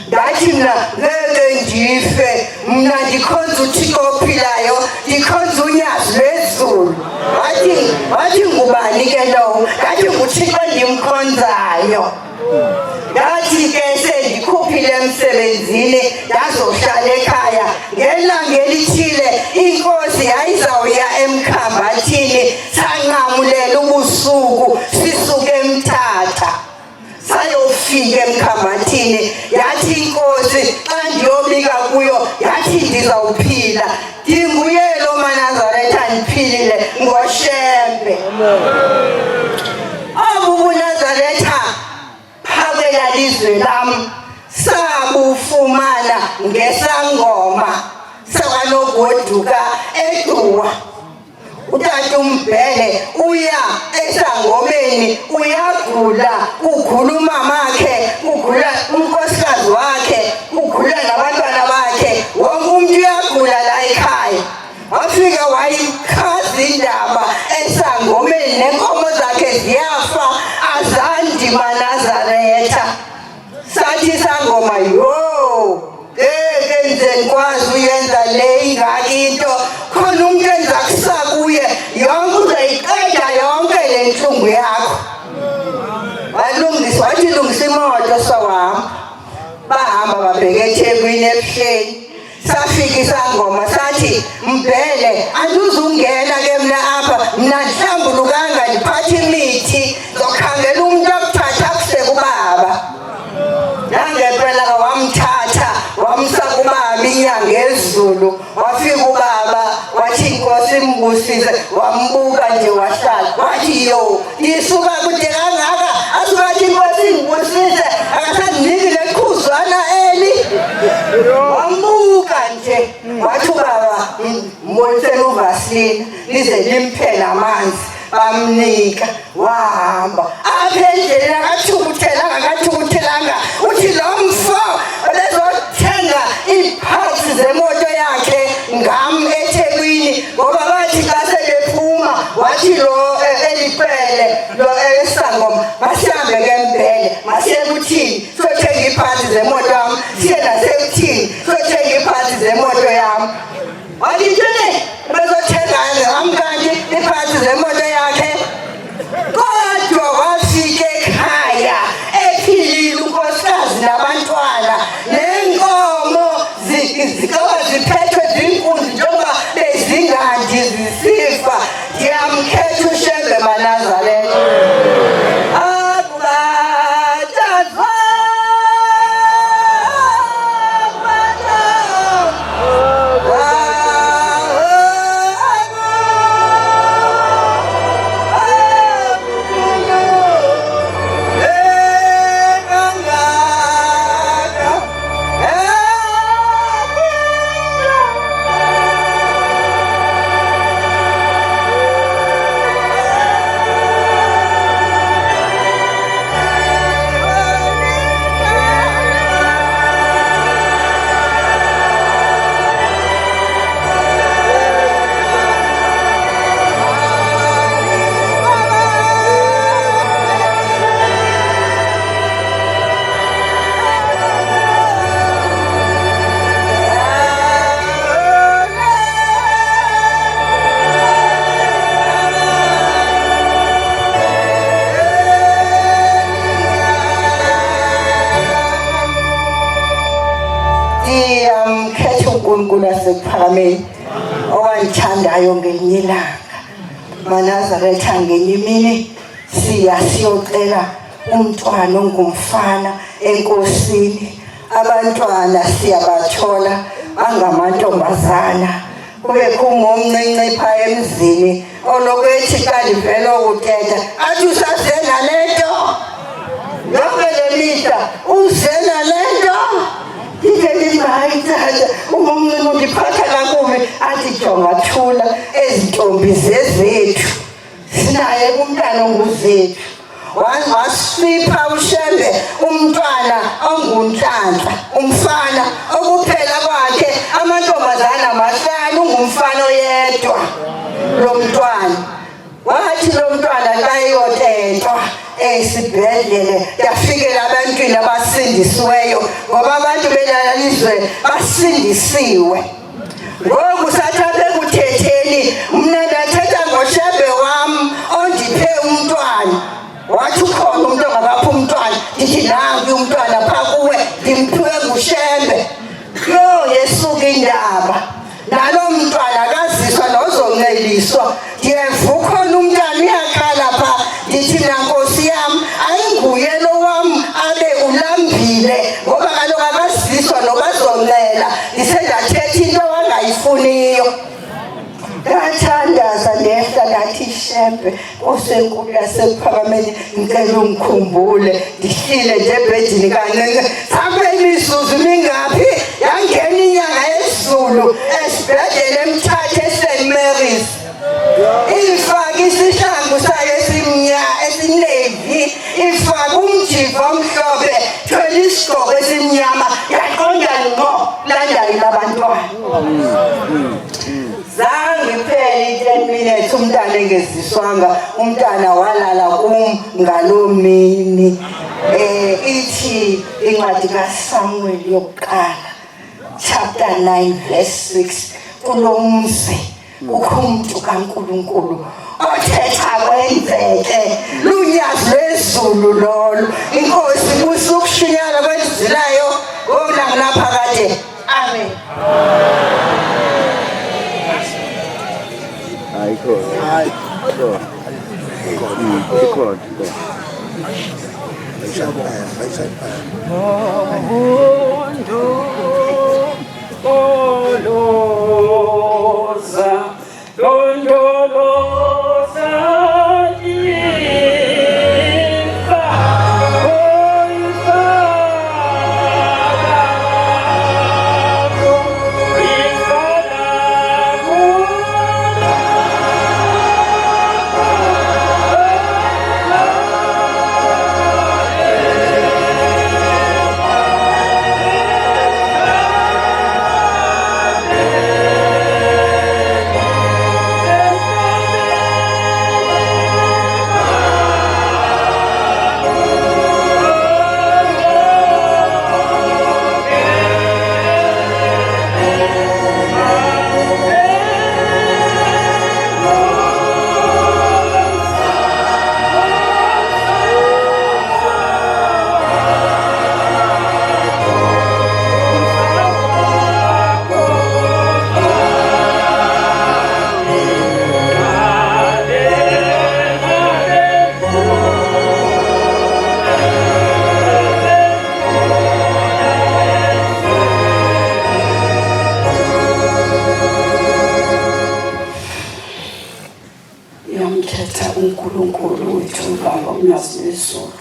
Ndathi mna ngeke ndife, mna ndikhonza uThixo ophilayo, ndikhonza unyazi lwezulu. Wathi ngubani ke lowo? Ndathi nguThixo endimkhonzayo. Ndathi ke sendikhuphile emsebenzini ndazohlala ekhaya. Ngelanga elithile inkosi yayizawuya emkhambathini, sanqamulela ubusuku sisuke eMthatha sayofika emkhambathini. Yathi inkosi xa ndiyobika kuyo, yathi ndizawuphila. Ndinguye lo maNazaretha, ndiphilile ngoShembe. Obu buNazaretha phakela lizwe lam sabufumana ngesangoma sakanogoduka eGcuwa. Utata uMbhele uya esangomeni, uyagula, kugula umamakhe, kugula unkosikazi wakhe, kugula nabantwana bakhe, wonke umuntu uyagula la ekhaya. Wafika wayichaza indaba esangomeni, nenkomo zakhe ziyafa, azandi maNazaretha. Sathi isangoma, yho, ngeke nje ndikwazi uyenza le ingaka into, khona umuntu enza kusa kuye yonke uzoyiqeda yonke le ntlungu yakho. Walungisa, wathi lungisa imoto sawahamba. Bahamba babheke eThekwini ebuhleni. Safika isangoma sathi, Mbhele, andizungena ke mna apha, mna ndihlambulukanga, ndiphatha imithi, zokhangela umuntu akuthatha akuse kubaba. Nangempela ke wamthatha wamsa kubaba inyanga ezulu. Wafika ubaba wathi inkosi imbusise, wambuka nje wahlala wathi yo, ndisuka kude kangaka, asuka athi inkosi ingibusise akasandiniki leqhuzwana eli. Wambuka nje wathi ubaba mboniseni uvasilina lize limphe namanzi. Bamnika, wahamba. Apha endleleni akathukuthelanga, akathukuthelanga, uthi lo mfo ebezothenga iiparts zemoto yakhe ngam eThekwini, ngoba bathi xa sebephuma wathi lo elipele lo esangoma, masihambe ke Mbhele, masiye kuthini siyothenga iiparts zemoto yam, siye nasekuthini siyothenga iiparts zemoto yam. Wathi ntoni bezothenga ngam. Ndiyamkhetha uNkulunkulu wasekuphakameni owandithandayo ngelinye ilanga. MaNazaretha ngenye imini siya siyocela umntwana ongumfana enkosini. Abantwana siyabathola bangamantombazana. Kubekho umomncinci phaa emzini oloko ethi xa ndivela ukuthetha athi usaze nale nto yonke le mihla uze nale nto ndide ndithi hayi tata umomncinci undiphatha kakubi athi jonga thula ezi ntombi zezethu sinaye kumntana onguzethu wasipha uShembe umntwana onguNhlanhla umfana okuphela kwakhe amantombazana mahlanu ungumfana oyedwa lo mntwana wathi lo mntwana xa eyotentwa esibhedlele yafikela abantwini abasindisiweyo ngoba abantu belalizwe basindisiwe ngoku sathatha ekuthetheni mna ndathetha ngoshebe wam ondiphe umntwana wathi ukhona umntu ongakapha umntwana ndithi nanku umntwana phaa kuwe ndimphiwe ngushembe yho yesuka indaba nalo mntwana akaziswa nozonceliswa ndiyeva ukhona umntana uyakhala phaa ndithi mna nkosi yam ayinguye lo wam abe ulambile ngoba kaloku akaziswa nobazoncela ndisendathetha into angayifuniyo ndathandaza ndehla ndathi shembe nkosi enkulu yasekuphakameni ngicela ungikhumbule ndihlile nje ebhedini kancinci sakube imizuzu mingaphi yangena inyanga yezulu esibhedlela emthatha eSt Mary's ifake isihlangu sayo esimnya esinevi ifake umjiva omhlophe thwele isigqoko esimnyama yaqonda ngqo landayo labantwana zange iphele i-ten minutes umntana engeziswanga umntana walala kum ngaloo mini um ithi incwadi kasamuweli yokuqala chapter 9 verse 6 kulo mzi kukho umntu kaNkulunkulu othetha kwenzeke lunyazi lwezulu lolo inkosi busa ukushunyana kwelizwi layo ngokunangunaphakade amen Hayi khona. Hayi. Khona. Ikhona. Oloza, londoloza ifa, oifa lakho, ifa lakho. Yamkhetha uNkulunkulu wethu Baba uNyazi lwezulu.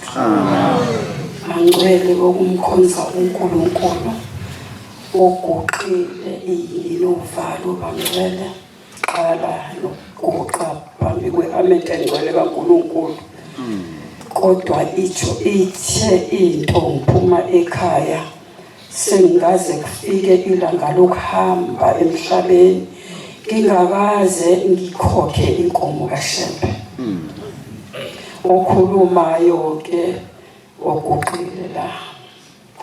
Mangcwele wokumkhonza uNkulunkulu oguqile iyini novalo bangcwele qala nokuguqa phambi kwe-amente engcwele kaNkulunkulu. Kodwa itsho ithe into ngiphuma ekhaya sengingaze kufike ilanga lokuhamba emhlabeni ngingakaze ngikhokhe inkomo kaShembe. Okhulumayo ke oguqile la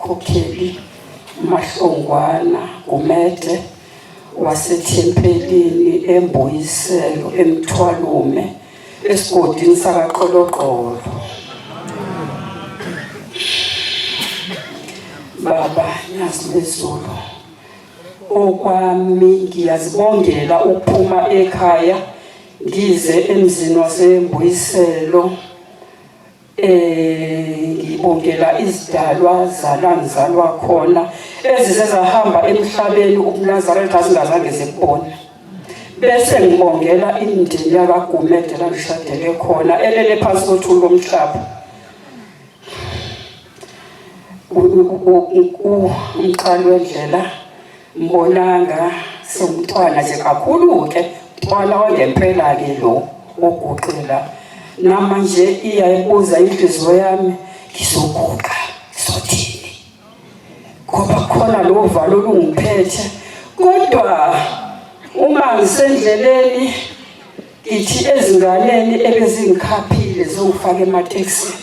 khokheli Mahlongwana Gumede wasethempelini eMbuyiselo eMthwalume esigodini sakaQoloqolo. Baba Nyazi lwezulu, okwami ngiyazibongela ukuphuma ekhaya ngize emzini waseMbuyiselo. Ngibongela izidalwa zala ngizalwa khona ezize zahamba emhlabeni ubuNazaretha zingazange zikubone. Bese ngibongela imindeni yakaGumede la ngishadele khona elele phansi kothuli lomhlaba. Umqali wendlela mbonanga sewumntwana nje kakhulu-ke mntwana wangempela-ke lo oguqela namanje iyayibuza inhliziyo yami ngizoguqa ngizothini ngoba khona lo valo olungiphethe kodwa uma ngisendleleni Ngithi ezinganeni ebezingikhaphile zongifaka ematekisini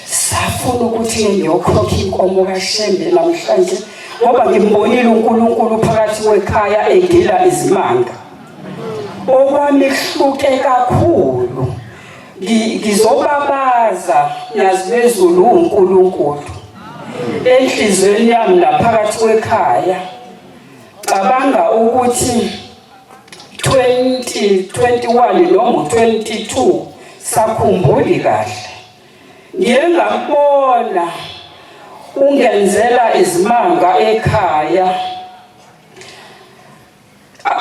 safuna ukuthi ngiyokhokha inkomo kaShembe namhlanje ngoba ngimbonile uNkulunkulu phakathi kwekhaya egila izimanga. Okwami kuhluke kakhulu. Ngizobabaza nyazi lwezulu uNkulunkulu enhlizweni yami naphakathi kwekhaya. Cabanga ukuthi 2021 noma 22 sakhumbuli kahle ngiye ngakubona ungenzela izimanga ekhaya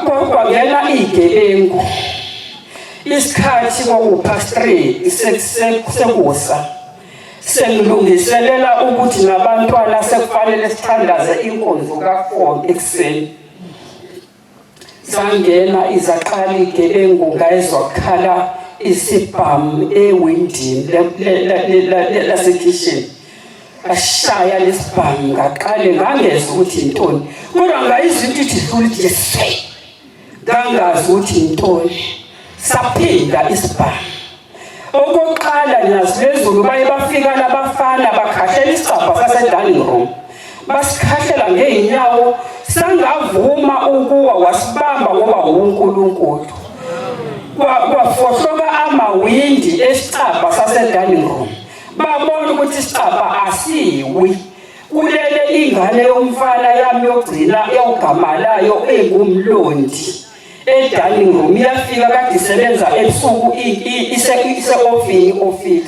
kwangena igebengu isikhathi kwaku-past 3 sekusa sengilungiselela ukuthi nabantwana sekufanele sithandaze inkonzo ka-4 ekuseni Sangena izaqala igebengu ngayezwa kukhala isibhamu ewindini lasekhishini. Ashaya lesibhamu ngaqale ngangezwa ukuthi yintoni. Kodwa ngayizwa into ithi dlula ithi nje Ngangazi ukuthi yintoni. Saphinda isibhamu. Okokuqala nyazi lwezulu baye bafika labafana bakhahlela isicabha sase-dining room basikhahlela ngey'nyawo sangavuma ukuwa wasibamba ngoba wuNkulunkulu kwafohloka amawindi esicabha sase-dining room babona ukuthi isicabha asiwi kulele ingane yomfana yami yogcina yawugama layo engumlondi e-dining room iyafika kade isebenza ebusuku ise-ofini ofili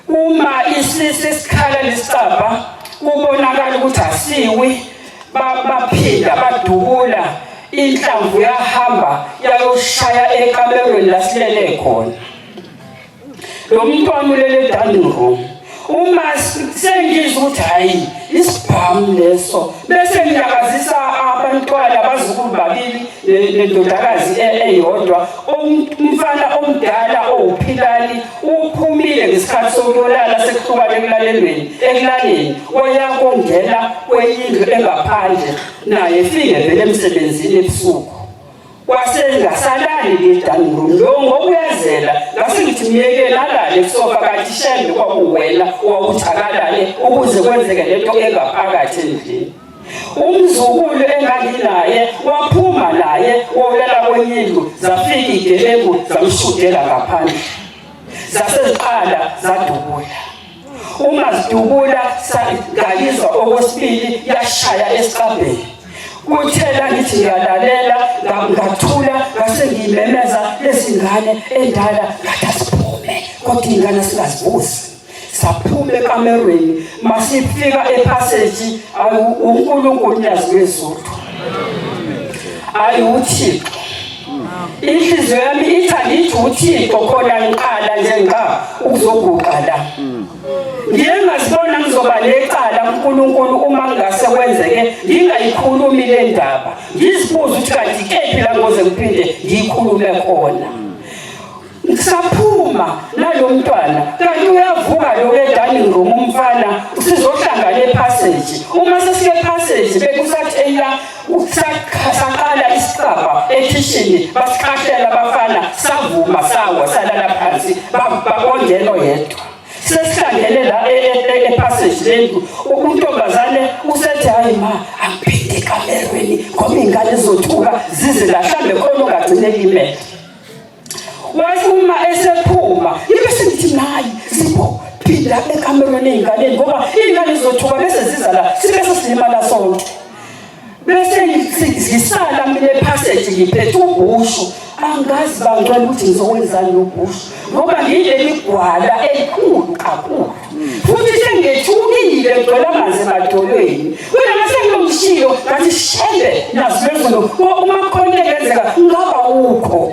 uma isikhala lesicabha kubonakala ukuthi asiwi baphinda badubula inhlamvu yahamba yayoshaya ekamerweni lasilele khona lo mntwana ulele dining room uma sengizwa ukuthi hayi isibhamu leso bese ngiyakazisa abantwana abazukulu babili nendodakazi eyodwa umfana omdala owuphilani uphumile ngesikhathi sokuyolala sekuhlukane ekulalelweni ekulaleni waya kongena kwenye indlu engaphandle naye fike vele emsebenzini ebusuku Wasengasalali le dining room lo ngokuyazela ngase ngithi myekele alale kusofa kanti shembe kwakuwena owawuthi akalale ukuze kwenzeke lento engaphakathi endlini. Umzukulu enganginaye waphuma naye wolala kwenye indlu zafika igebengu zamshudela ngaphandle zaseziqala zadubula uma zidubula ngalizwa okwesibili yashaya esicabheni kuthela ngithi ngiyalalela ngathula ngase ngiyimemeza lezingane endala ngathi asiphume kodwa iy'ngane singazibuzi saphuma ekamerweni masifika ephaseji uNkulunkulu nyazi lwezulu ayi uThixo inhliziyo yami ithi angithi uThixo khona ngiqala nje ngqa ukuzoguqa la ngiye ngazibona ngizoba necala uNkulunkulu uma ngingase kwenzeke ngingayikhulumi le ndaba ngizibuze ukuthi kanti kephi la ngoze ngiphinde ngiyikhulume khona Saphuma nalo mntwana kanti uyavuka lo e-dining room umfana sizohlangana epassage uma sesike epassage bekusathela saqala isicabha ekhishini basikhahlela abafana savuma sawa salala phansi bakongena oyedwa sesihlangene la epassage lendlu untombazane usethi hayi ma angiphinde ekamerweni ngoba iy'ngane zizothuka zize la mhlawumbe khona ongagcine limele wathi uma esephuma ngibe sengithi nayi Zipho Phinda ekamerweni ey'nganeni ngoba iy'ngane zizothuka bese ziza la sibe sesilimala sonke. Bese ngisala mina ephasage ngiphethe ubhushu angazi bangcwele ukuthi ngizokwenzani lobhushu ngoba ngiyileli gwala elikhulu kakhulu futhi sengethukile ngigcwele amanzi emadolweni Mina sengilomshilo ngathi shembe nazi lezulu uma kukhona into engenzeka ngaba ukho.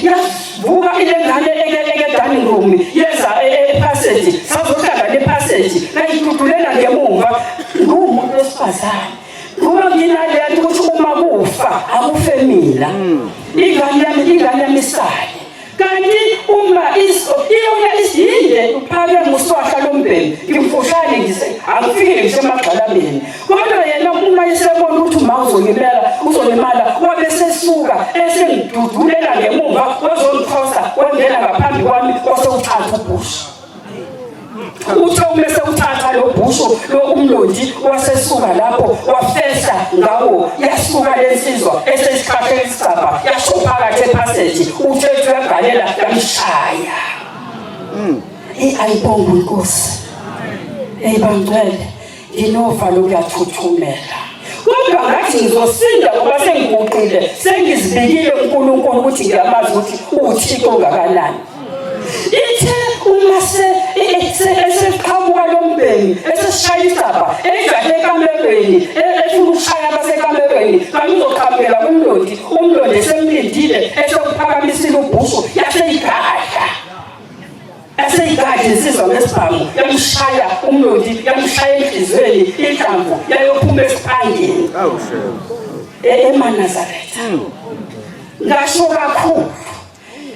Yavuka ile ngane eke dining room yeza epassage sazohlangana epassage ngayidudulela ngemuva ngumuntu wesifazane. Ngoba nginale yathi ukuthi uma kufa akufe mina. Ingane yami ingane yami isale. Kanti uma iyona isiyinde uphake nguswahla lombhemi ngimfushane ngise angifikile ngisho emagxalabeni kodwa yena uma esebona ukuthi uma uzolimala uzolimala wabe sesuka esengidudulela ngemuva wazongiphosa wangena ngaphambi kwami wasewuthatha ubhusha Uthe uma esewuthatha lo bhushu lo umlondi wasesuka lapho wafesa ngawo yasuka le nsizwa esesiqahle isicabha yasho phakathi ephaseji uthe uyagalela yamshaya. Eyi ayibongwe inkosi. Eyi bangcwele nginovalo kuyathuthumela. Kodwa ngathi ngizosinda ngoba sengiguqile sengizibikile uNkulunkulu ukuthi ngiyamazi ukuthi uThixo ongakanani. Ithe uma eseqhamuka lo mbhemi eseshaya isaba ejahe ekamerweni efuna ukushaya abasekamerweni kanti uzoqhamukela kumlondi umlondi esemlindile esewuphakamisile ubhusu yaseyigadla eseyigadla insizwa ngesibhamu yamshaya umlondi yamshaya enhliziyweni inhlamvu yayophuma esiphangeni emanazaretha ngasho kakhulu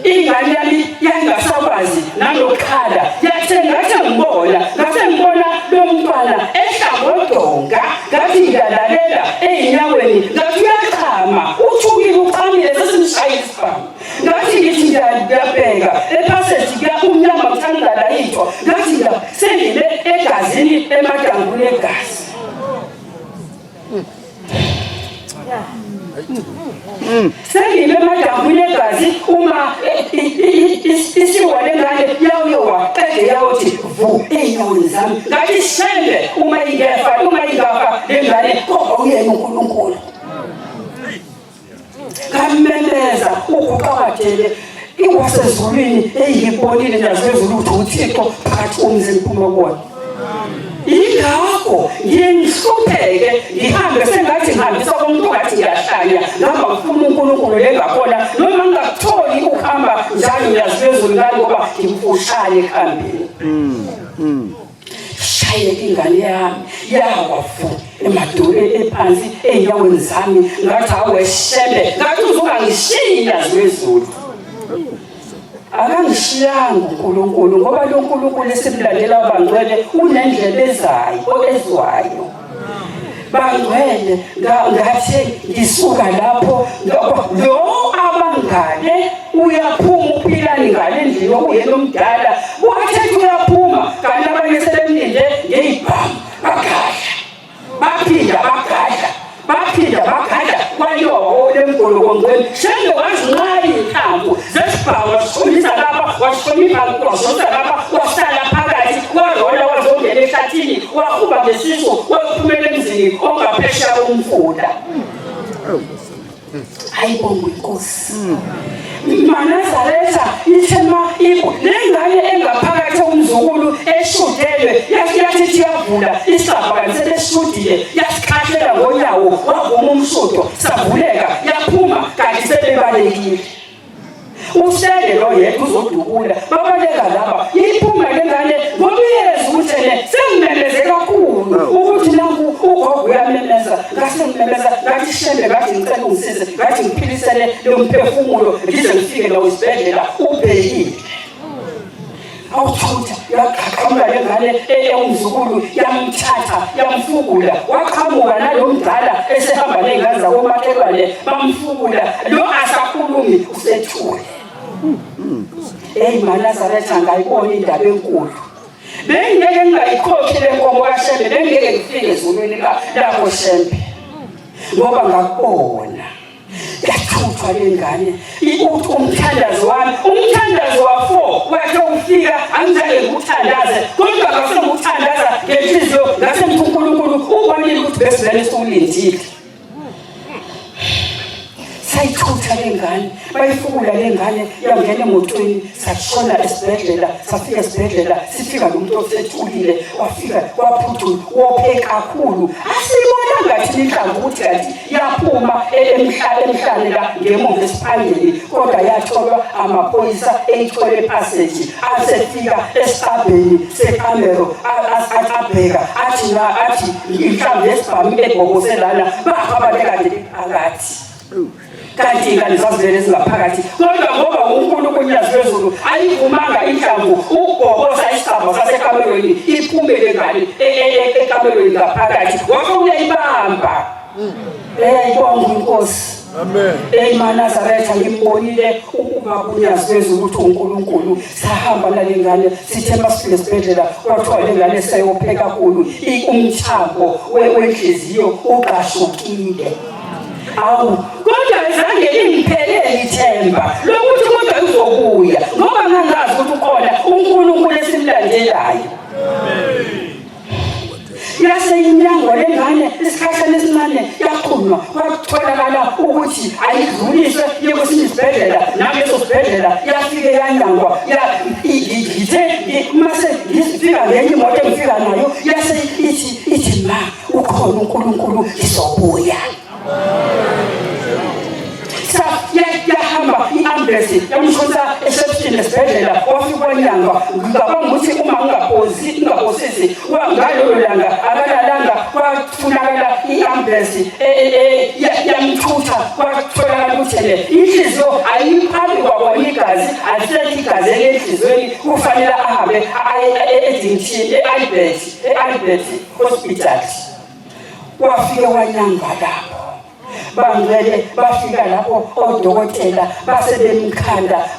ingane yami yayingasakwazi nanokukhala yathe ngathi ngibona ngase ngibona lo mntwana ehla ngodonga ngathi ngiyalalela ey'nyaweni ngathi uyachama uthukile uchamile sesimshayile isibhamu ngathi ngithi ngiyabheka ephaseji kuyakumnyama kuthanda layithwa ngathi sengime egazini emadanguni egazi Sengime emadambwini egazi uma isiwa lengane yawuyowa qede yawothi vu ey'nyaweni zami ngathi shembe uma ingefa uma ingafa lengane kodwa uyena uNkulunkulu ngamemeza uguqa wadele iwasezulwini eyibonile nazezulu ukuthi uThixo phakathi komzi engiphuma kuwona Yingakho ngiye ngihlupheke ngihambe sengathi ngihambisa komuntu ongathi ngiyahlanya ngihamba ngifuna uNkulunkulu le ngakhona noma ngingakutholi ukuhamba njalo ngiyaziphezulu ngani ngoba ngimfushane ekuhambeni. Shayeka ingane yami yawa fu emadolweni ephansi ey'nyaweni zami ngathi aweshembe ngathi uzungangishiyi nyazi lwezulu. Akangishiyanga uNkulunkulu ngoba lo Nkulunkulu esimlandela bangcwele unendlebe ezayo ezwayo. Bangcwele ngathi ngisuka lapho lo abangane uyaphuma uphilani ngale ndlini okuyena omdala wathetha uyaphuma kanti abanye sebemlinde ngeyibhamu bagadla baphinda bagadla baphinda bagadla kwaliwa lemgolokongcweni shembe wazinqala iy'ntambo zesibhamu washonisa lapha washonisa washonisa lapha wasala phakathi warola wazongena ehlathini wahuba ngesisu wayophumela emzini ongaphesheya komfula Ayibongwe inkosi. Manazaretha ithe ma le ngane engaphakathi umzukulu eshudelwe yathi ithi yavula isabha kanti sebeshudile yasikhahlela ngonyawo wavuma umshudo savuleka yaphuma kanti sebebalekile. Usele lo yedwa uzodubula babaleka laba iphuma le ngane ngoba iyeza ukuthi ene sengimemeze kakhulu ukuthi nanku ugogo uyamemeza ngase ngimemeza ngathi shembe ngathi ngicela ungisize ngathi ngiphilisele lo mphefumulo ngize ngifike nawo esibhedlela ubhekile awuthutha yaqhaqhamuka le ngane eyomzukulu yamthatha yamfukula waqhamuka nalo mdala esehamba ney'ngane zakomakhelwane bamfukula lo asakhulumi usethule eyi manazaretha ngayibona indaba enkulu bengingeke ngingayikhokhi le nkomo kashembe bengingeke ngifike ezulwini lakho shembe ngoba ngakubona. Yathuthwa le ngane. Uthi umthandazo wami, umthandazo wa-4 wakhe ufika, angizange ngiwuthandaze, kodwa ngase ngiwuthandaza ngenhliziyo, ngase ngithi uNkulunkulu ubonile ukuthi besivele siwulindile. Sayithutha le ngane, bayifukula le ngane, yangena emotweni, sashona esibhedlela. Safika esibhedlela, sifika lo muntu osethulile, wafika waphuthuma, wophe kakhulu. Asibonanga thina inhlamvu ukuthi kanti yaphuma emhlane la ngemuva esiphandeni, kodwa yatholwa amaphoyisa eyithole epaseji. Asefika esicabheni sekamero, abheka athi la, athi inhlamvu yesibhamu ebhokose lana, bapha abantu ekade bephakathi, kanti ingane zazivele zingaphakathi. Kodwa ngoba uNkulunkulu uNyazi lwezulu ayivumanga inhlamvu ukubhokosa isicabha sasekamerweni iphume le ngane ekamerweni ngaphakathi, wase uyayibamba. Eyayibonga inkosi. Amen. EmaNazaretha ngimbonile ubaba uNyazi lwezulu ukuthi uNkulunkulu. Sahamba nale ngane, sithe masifika esibhedlela kwathiwa le ngane seyophe kakhulu, umthambo wenhliziyo ugqashukile. Awu, kodwa zange lingiphelele ithemba lokuthi kodwa uzobuya, ngoba ngangazi ukuthi ukhona uNkulunkulu esimlandelayo. Yase inyangwa le ngane isikhashana esincane, yaxhunywa, kwatholakala ukuthi ayidluliswe iye kwesinye isibhedlela. Naleso sibhedlela yafike yanyangwa. Ngithe mase ngifika ngenye imoto engifika nayo, yase ithi ma, ukhona uNkulunkulu, ngizobuya. Yahamba i-ambulance, yamshonisa eseptini esibhedlela, wafika wanyangwa. Ngicabanga ukuthi uma ngingaphosisi ngalolo langa akalalanga, kwafunakala i-ambulance yamthutha. Kwatholakala ukuthi le inhliziyo ayiphambi kwabona igazi, alisekho igazi elenhliziyweni, kufanele ahambe aye e-Addington, e-Albert Hospital. Wafike wanyangwa lapho, bangcwele. Bafika lapho odokotela base bemkhanda,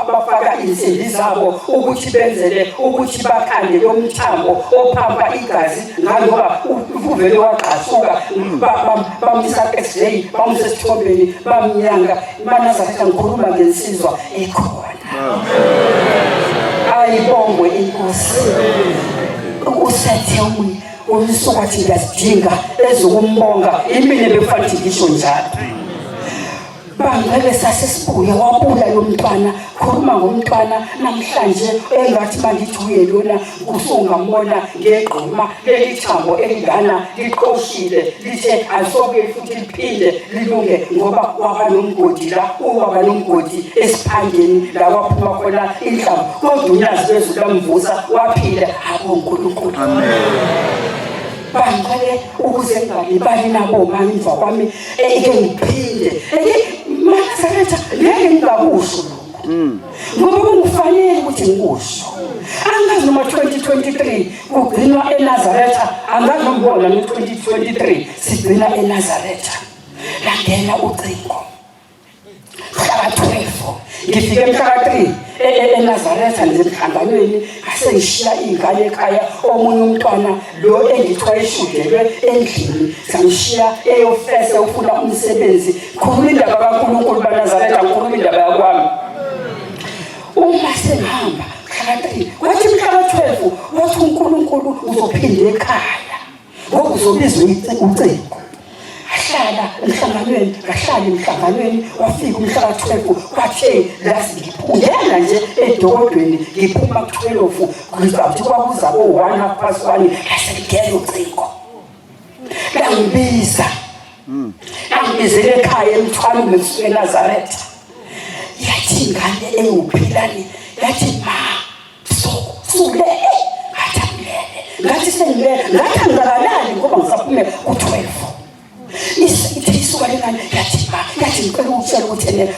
bafaka insimbi zabo ukuthi benzele ukuthi bakhande lo mthambo ophampa igazi, ngangoba uvele wagqasuka. Bamisa x-ray, bamisa esithombeni, bamnyanga. MaNazaretha, ngikhuluma ngensizwa ekhona. Ayibongwe inkosi. Usethe omunye usuku athi ngiyazidinga ezokumbonga, imina bekufanele ngisho njalo. Bangcwele, sasesibuya, wabuya lo mntwana. Khuluma ngomntwana namhlanje engathi mangithi uye lona, usungambona ngegquma leli thambo elingana liqoshile, lithe alisobuye futhi liphinde lilunge, ngoba waba nomgodi la, waba nomgodi esiphandeni la waphuma khona inhlamvu, kodwa uNyazi lwezulu lamvusa, waphila. Abo uNkulunkulu. Bangcwele, ukuze ngingalibali naboma emva kwami, eke ngiphinde eke MaNazaretha, ngeke ngingakusho lokhu ngoba kungifanele ukuthi ngikusho. Angazi noma 2023 kugcinwa eNazaretha, angazi noma ubona no-2023 sigcina eNazaretha. Langena ucingo mhla ka-12, ngifike mhla ka-3 eNazaretha ngisemhlanganweni, ngase ngishiya iy'ngane ekhaya. Omunye umntwana lo engithiwa eshudelwe endlini, samshiya eyofese ufuna umsebenzi. Khuluma indaba kaNkulunkulu, baNazaretha, ngikhuluma indaba yakwami. Uma sengihamba mhla ka-3, kwathi mhla ka-12 wathi uNkulunkulu uzophinde ekhaya ngoba uzobizwa ucingo. Ahlala emhlanganweni, ngahlala emhlanganweni, wafika umhla ka-12, kwathe ngena nje edokodweni, ngiphuma ku-12, ngicathi kwakuza ko-1 half past 1, lase lingena ucingo, langibiza, langibizela ekhaya emthwalo ngisuke eNazaretha. Yathi ingane ewuphilani, yathi ma, busuku sulele? Ngathi angilele, ngathi sengilele, ngathi angikalali ngoba ngisaphume ku-12. Ithe isuka lengane, yathi ma, yathi ngicela ukutshela ukuthi ene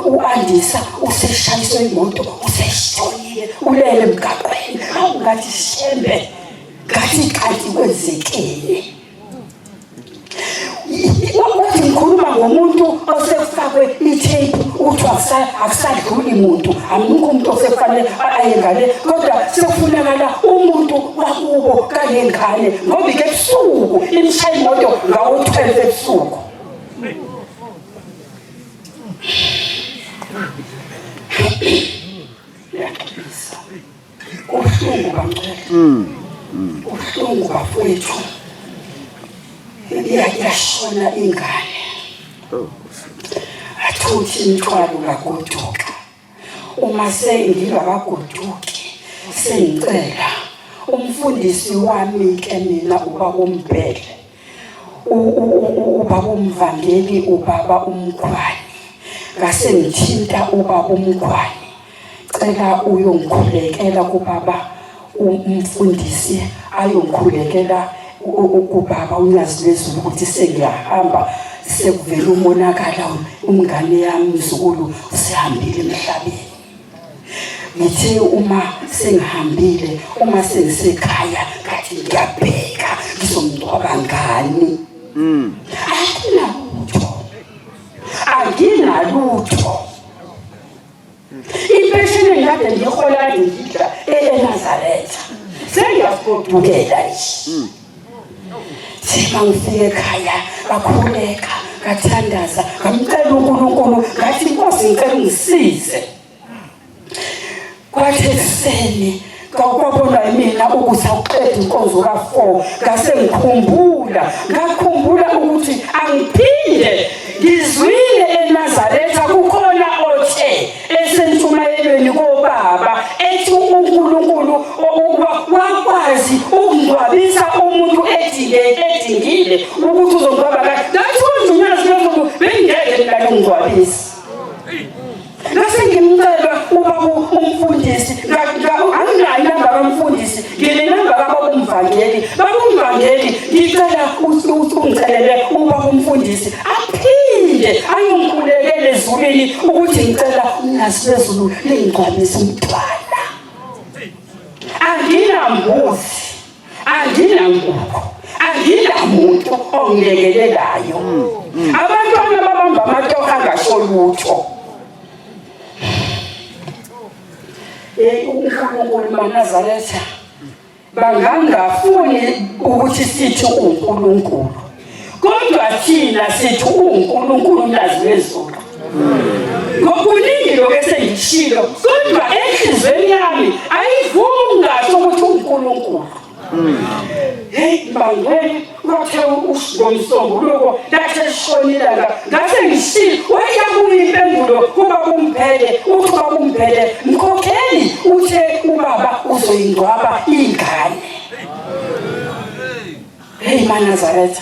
u-Andisa useshayiswe imoto, useshonile, ulele emgaqweni. Awu, ngathi shembe, ngathi kanti kwenzekile? Wathi ngikhuluma ngomuntu osekufakwe i-tape ukuthi akusadluli muntu, amukho umuntu osekufanele aye ngale, kodwa sekufunakala umuntu wakubo kale ngane, ngoba ike ebusuku imshaya imoto ngawo-12 ebusuku. Ubuhlungu bafowethu. Iyashona ingane. Athuthi imithwalo ngagoduka. Uma sengingakagoduki sengicela umfundisi wami ke mina ubaba uMbhele. Ubaba umvangeli ubaba uMkhwani. Ngase ngithinta ubaba uMkhwani. Cela uyongikhulekela kubaba umfundisi ayongikhulekela kubaba uNyazi lwezulu ukuthi sengiyahamba sekuvela umonakala umngane yami mzukulu usehambile emhlabeni. Ngithe uma sengihambile uma sengisekhaya ngathi ngiyabheka ngizomngcwaba ngani. Anginalutho. Anginalutho. Impesheni engikade ngiyihola kade ngidla eNazaretha. Sengiyagodukela nje. Thina ngifike ekhaya ngakhuleka ngathandaza ngamcela uNkulunkulu ngathi Nkosi ngicela ungisize. Kwathi ekuseni kwabonwa yimina ukuthi awuqeda inkonzo ka-4 ngase ngikhumbula ngakhumbula ukuthi angiphinde ngizwile eNazaretha kukhona othe esentshumayelweni kobaba ethi uNkulunkulu wakwazi ukungcwabisa umuntu edingile ukuthi uzongcwaba kahle ngathi unjunyazi lomuntu bengingeke mina ngingcwabise ngase ngimcela ubaba umfundisi anginayo inamba kamfundisi nginenamba kababa umvangeli baba umvangeli ngicela ungicelele ubaba umfundisi aphinde ayongikhulekele ezulwini ukuthi ngicela uNyazi lwezulu lingigcwalise umntwana. Anginambuzi, anginankukhu, anginamuntu ongilekelelayo. Abantwana babamba amatoho angasho lutho. Hey, uNkulunkulu maNazaretha bangangafuni ukuthi sithi uNkulunkulu kodwa thina sithi uNkulunkulu uNyazi lwezulu. Ngokuningi lokho esengishilo kodwa enhlizweni yami ayivumi ngasho ukuthi uNkulunkulu. Hey bangcwele kwathe ngomsombuluko lathe lishona ilanga ngase ngishilo wayabuya impendulo kuba kumphele uthi ubaba uMbhele mkhokheli uthe ubaba uzoyingcwaba ingane. Hey maNazaretha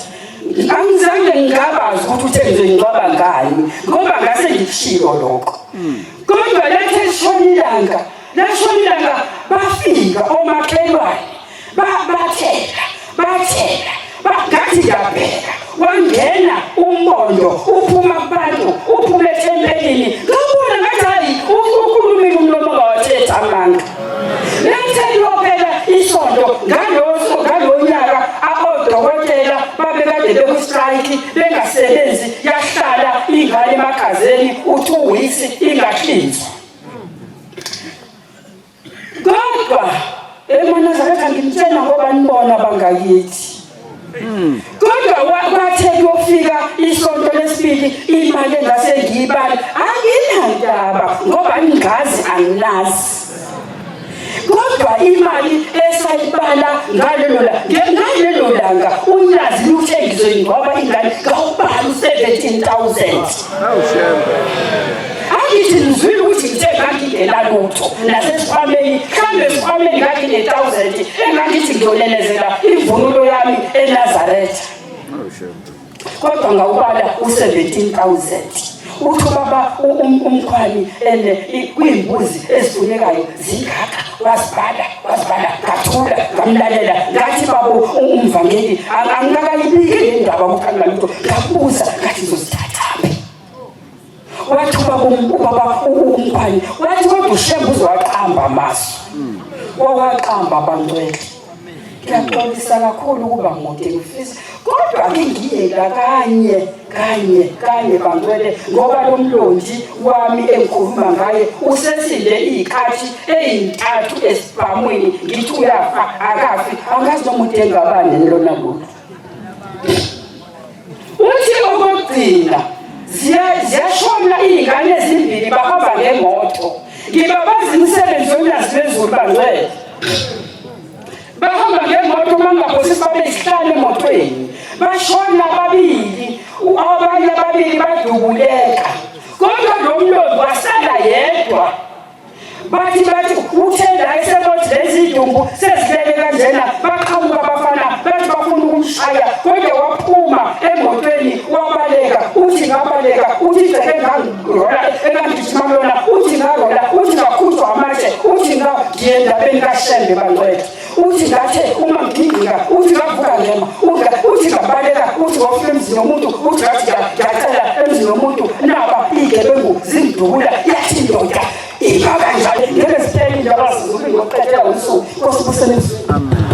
angizange ngingabazi ukuthi uthe ngizoyingcwaba ngani ngoba ngase ngikushilo lokho. Kodwa lethe lishona ilanga lashona ilanga bafika omakhelwane bathela bathela ngathi ngiyabheka wangena umbondo uphuma kubantu uphuma ethempelini ngabona ngathi hayi ukhulumile umlomo ongawathetha amanga. Lethe liyophela isonto ngalowo nyaka odokotela babekade bekwi-strike bengasebenzi yahlala ingane emakhazeni u-2 weeks ingahlinzwa. Kodwa emaNazaretha ngimtshela ngoba nibona bangakithi. Kodwa kwathe kuyofika isonto lesibili imali engase ngiyibala anginandaba ngoba ngingazi anginazi. Kodwa imali esayibala ngalelo ngalelo langa uNyazi luthe ngizoyingcwaba ingane ngawubala u-17,000. Angithi ngizwile ukuthi ngithe ngangingena lutho nasesikhwameni mhlawumbe esikhwameni ngangine-1000 engangithi ngiyonenezela imvunulo yami eNazaretha. Kodwa ngawubala u-17,000. Uthi ubaba umkhwani ene kwiy'mbuzi ezifunekayo zingaka wazibala wazibala ngathula ngamlalela ngathi babo umvangeli angikakayibiki le ndaba ukuthi anginalutho ngakubuza ngathi ngizozithathaphi. Wathi ubaba ubaba umkhwani wathi kodwa uShembe uzowaqamba amasu. Wawaqamba abangcwele. Ngiyaxolisa kakhulu ukuba mude ngifisa kodwa ake ngiye la kanye kanye kanye bangcwele ngoba lo mlondi wami engikhuluma ngaye usesinde iy'khathi ey'ntathu esibhamwini ngithi uyafa akafi angazi noma udenga abani lona lolu. Uthi okokugcina ziyashona iy'ngane ezimbili bahamba ngemoto ngibabaza imisebenzi yoNyazi lwezulu bangcwele. ngemoto uma ngingaphosisi babe isihlanu emotweni bashona ababili abanye ababili badubuleka kodwa lo mlozi wasala yedwa bathi bathi uthe la eselothi lezi dumbu sezilele kanjena baqhamuka abafana bathi bafuna ukumshaya kodwa waphuma emotweni wabaleka uthi ngabaleka uthi igceke engangirola engangigijima kulona uthi ngarola uthi ngakhuzwa amatshe uthi ngiye endabeni kashembe bangcwethu uthi ngathe uma ngigingqika uthi ngavuka ngema uthi ngabaleka uthi wafika emzini womuntu uthi ngathi ngiyacela emzini womuntu naba iy'gebengu zingidubula yathi indoda ima kanjalo ngeke ziphele indaba zizulu ngokuqedela usuku nkosi ubusele emzini.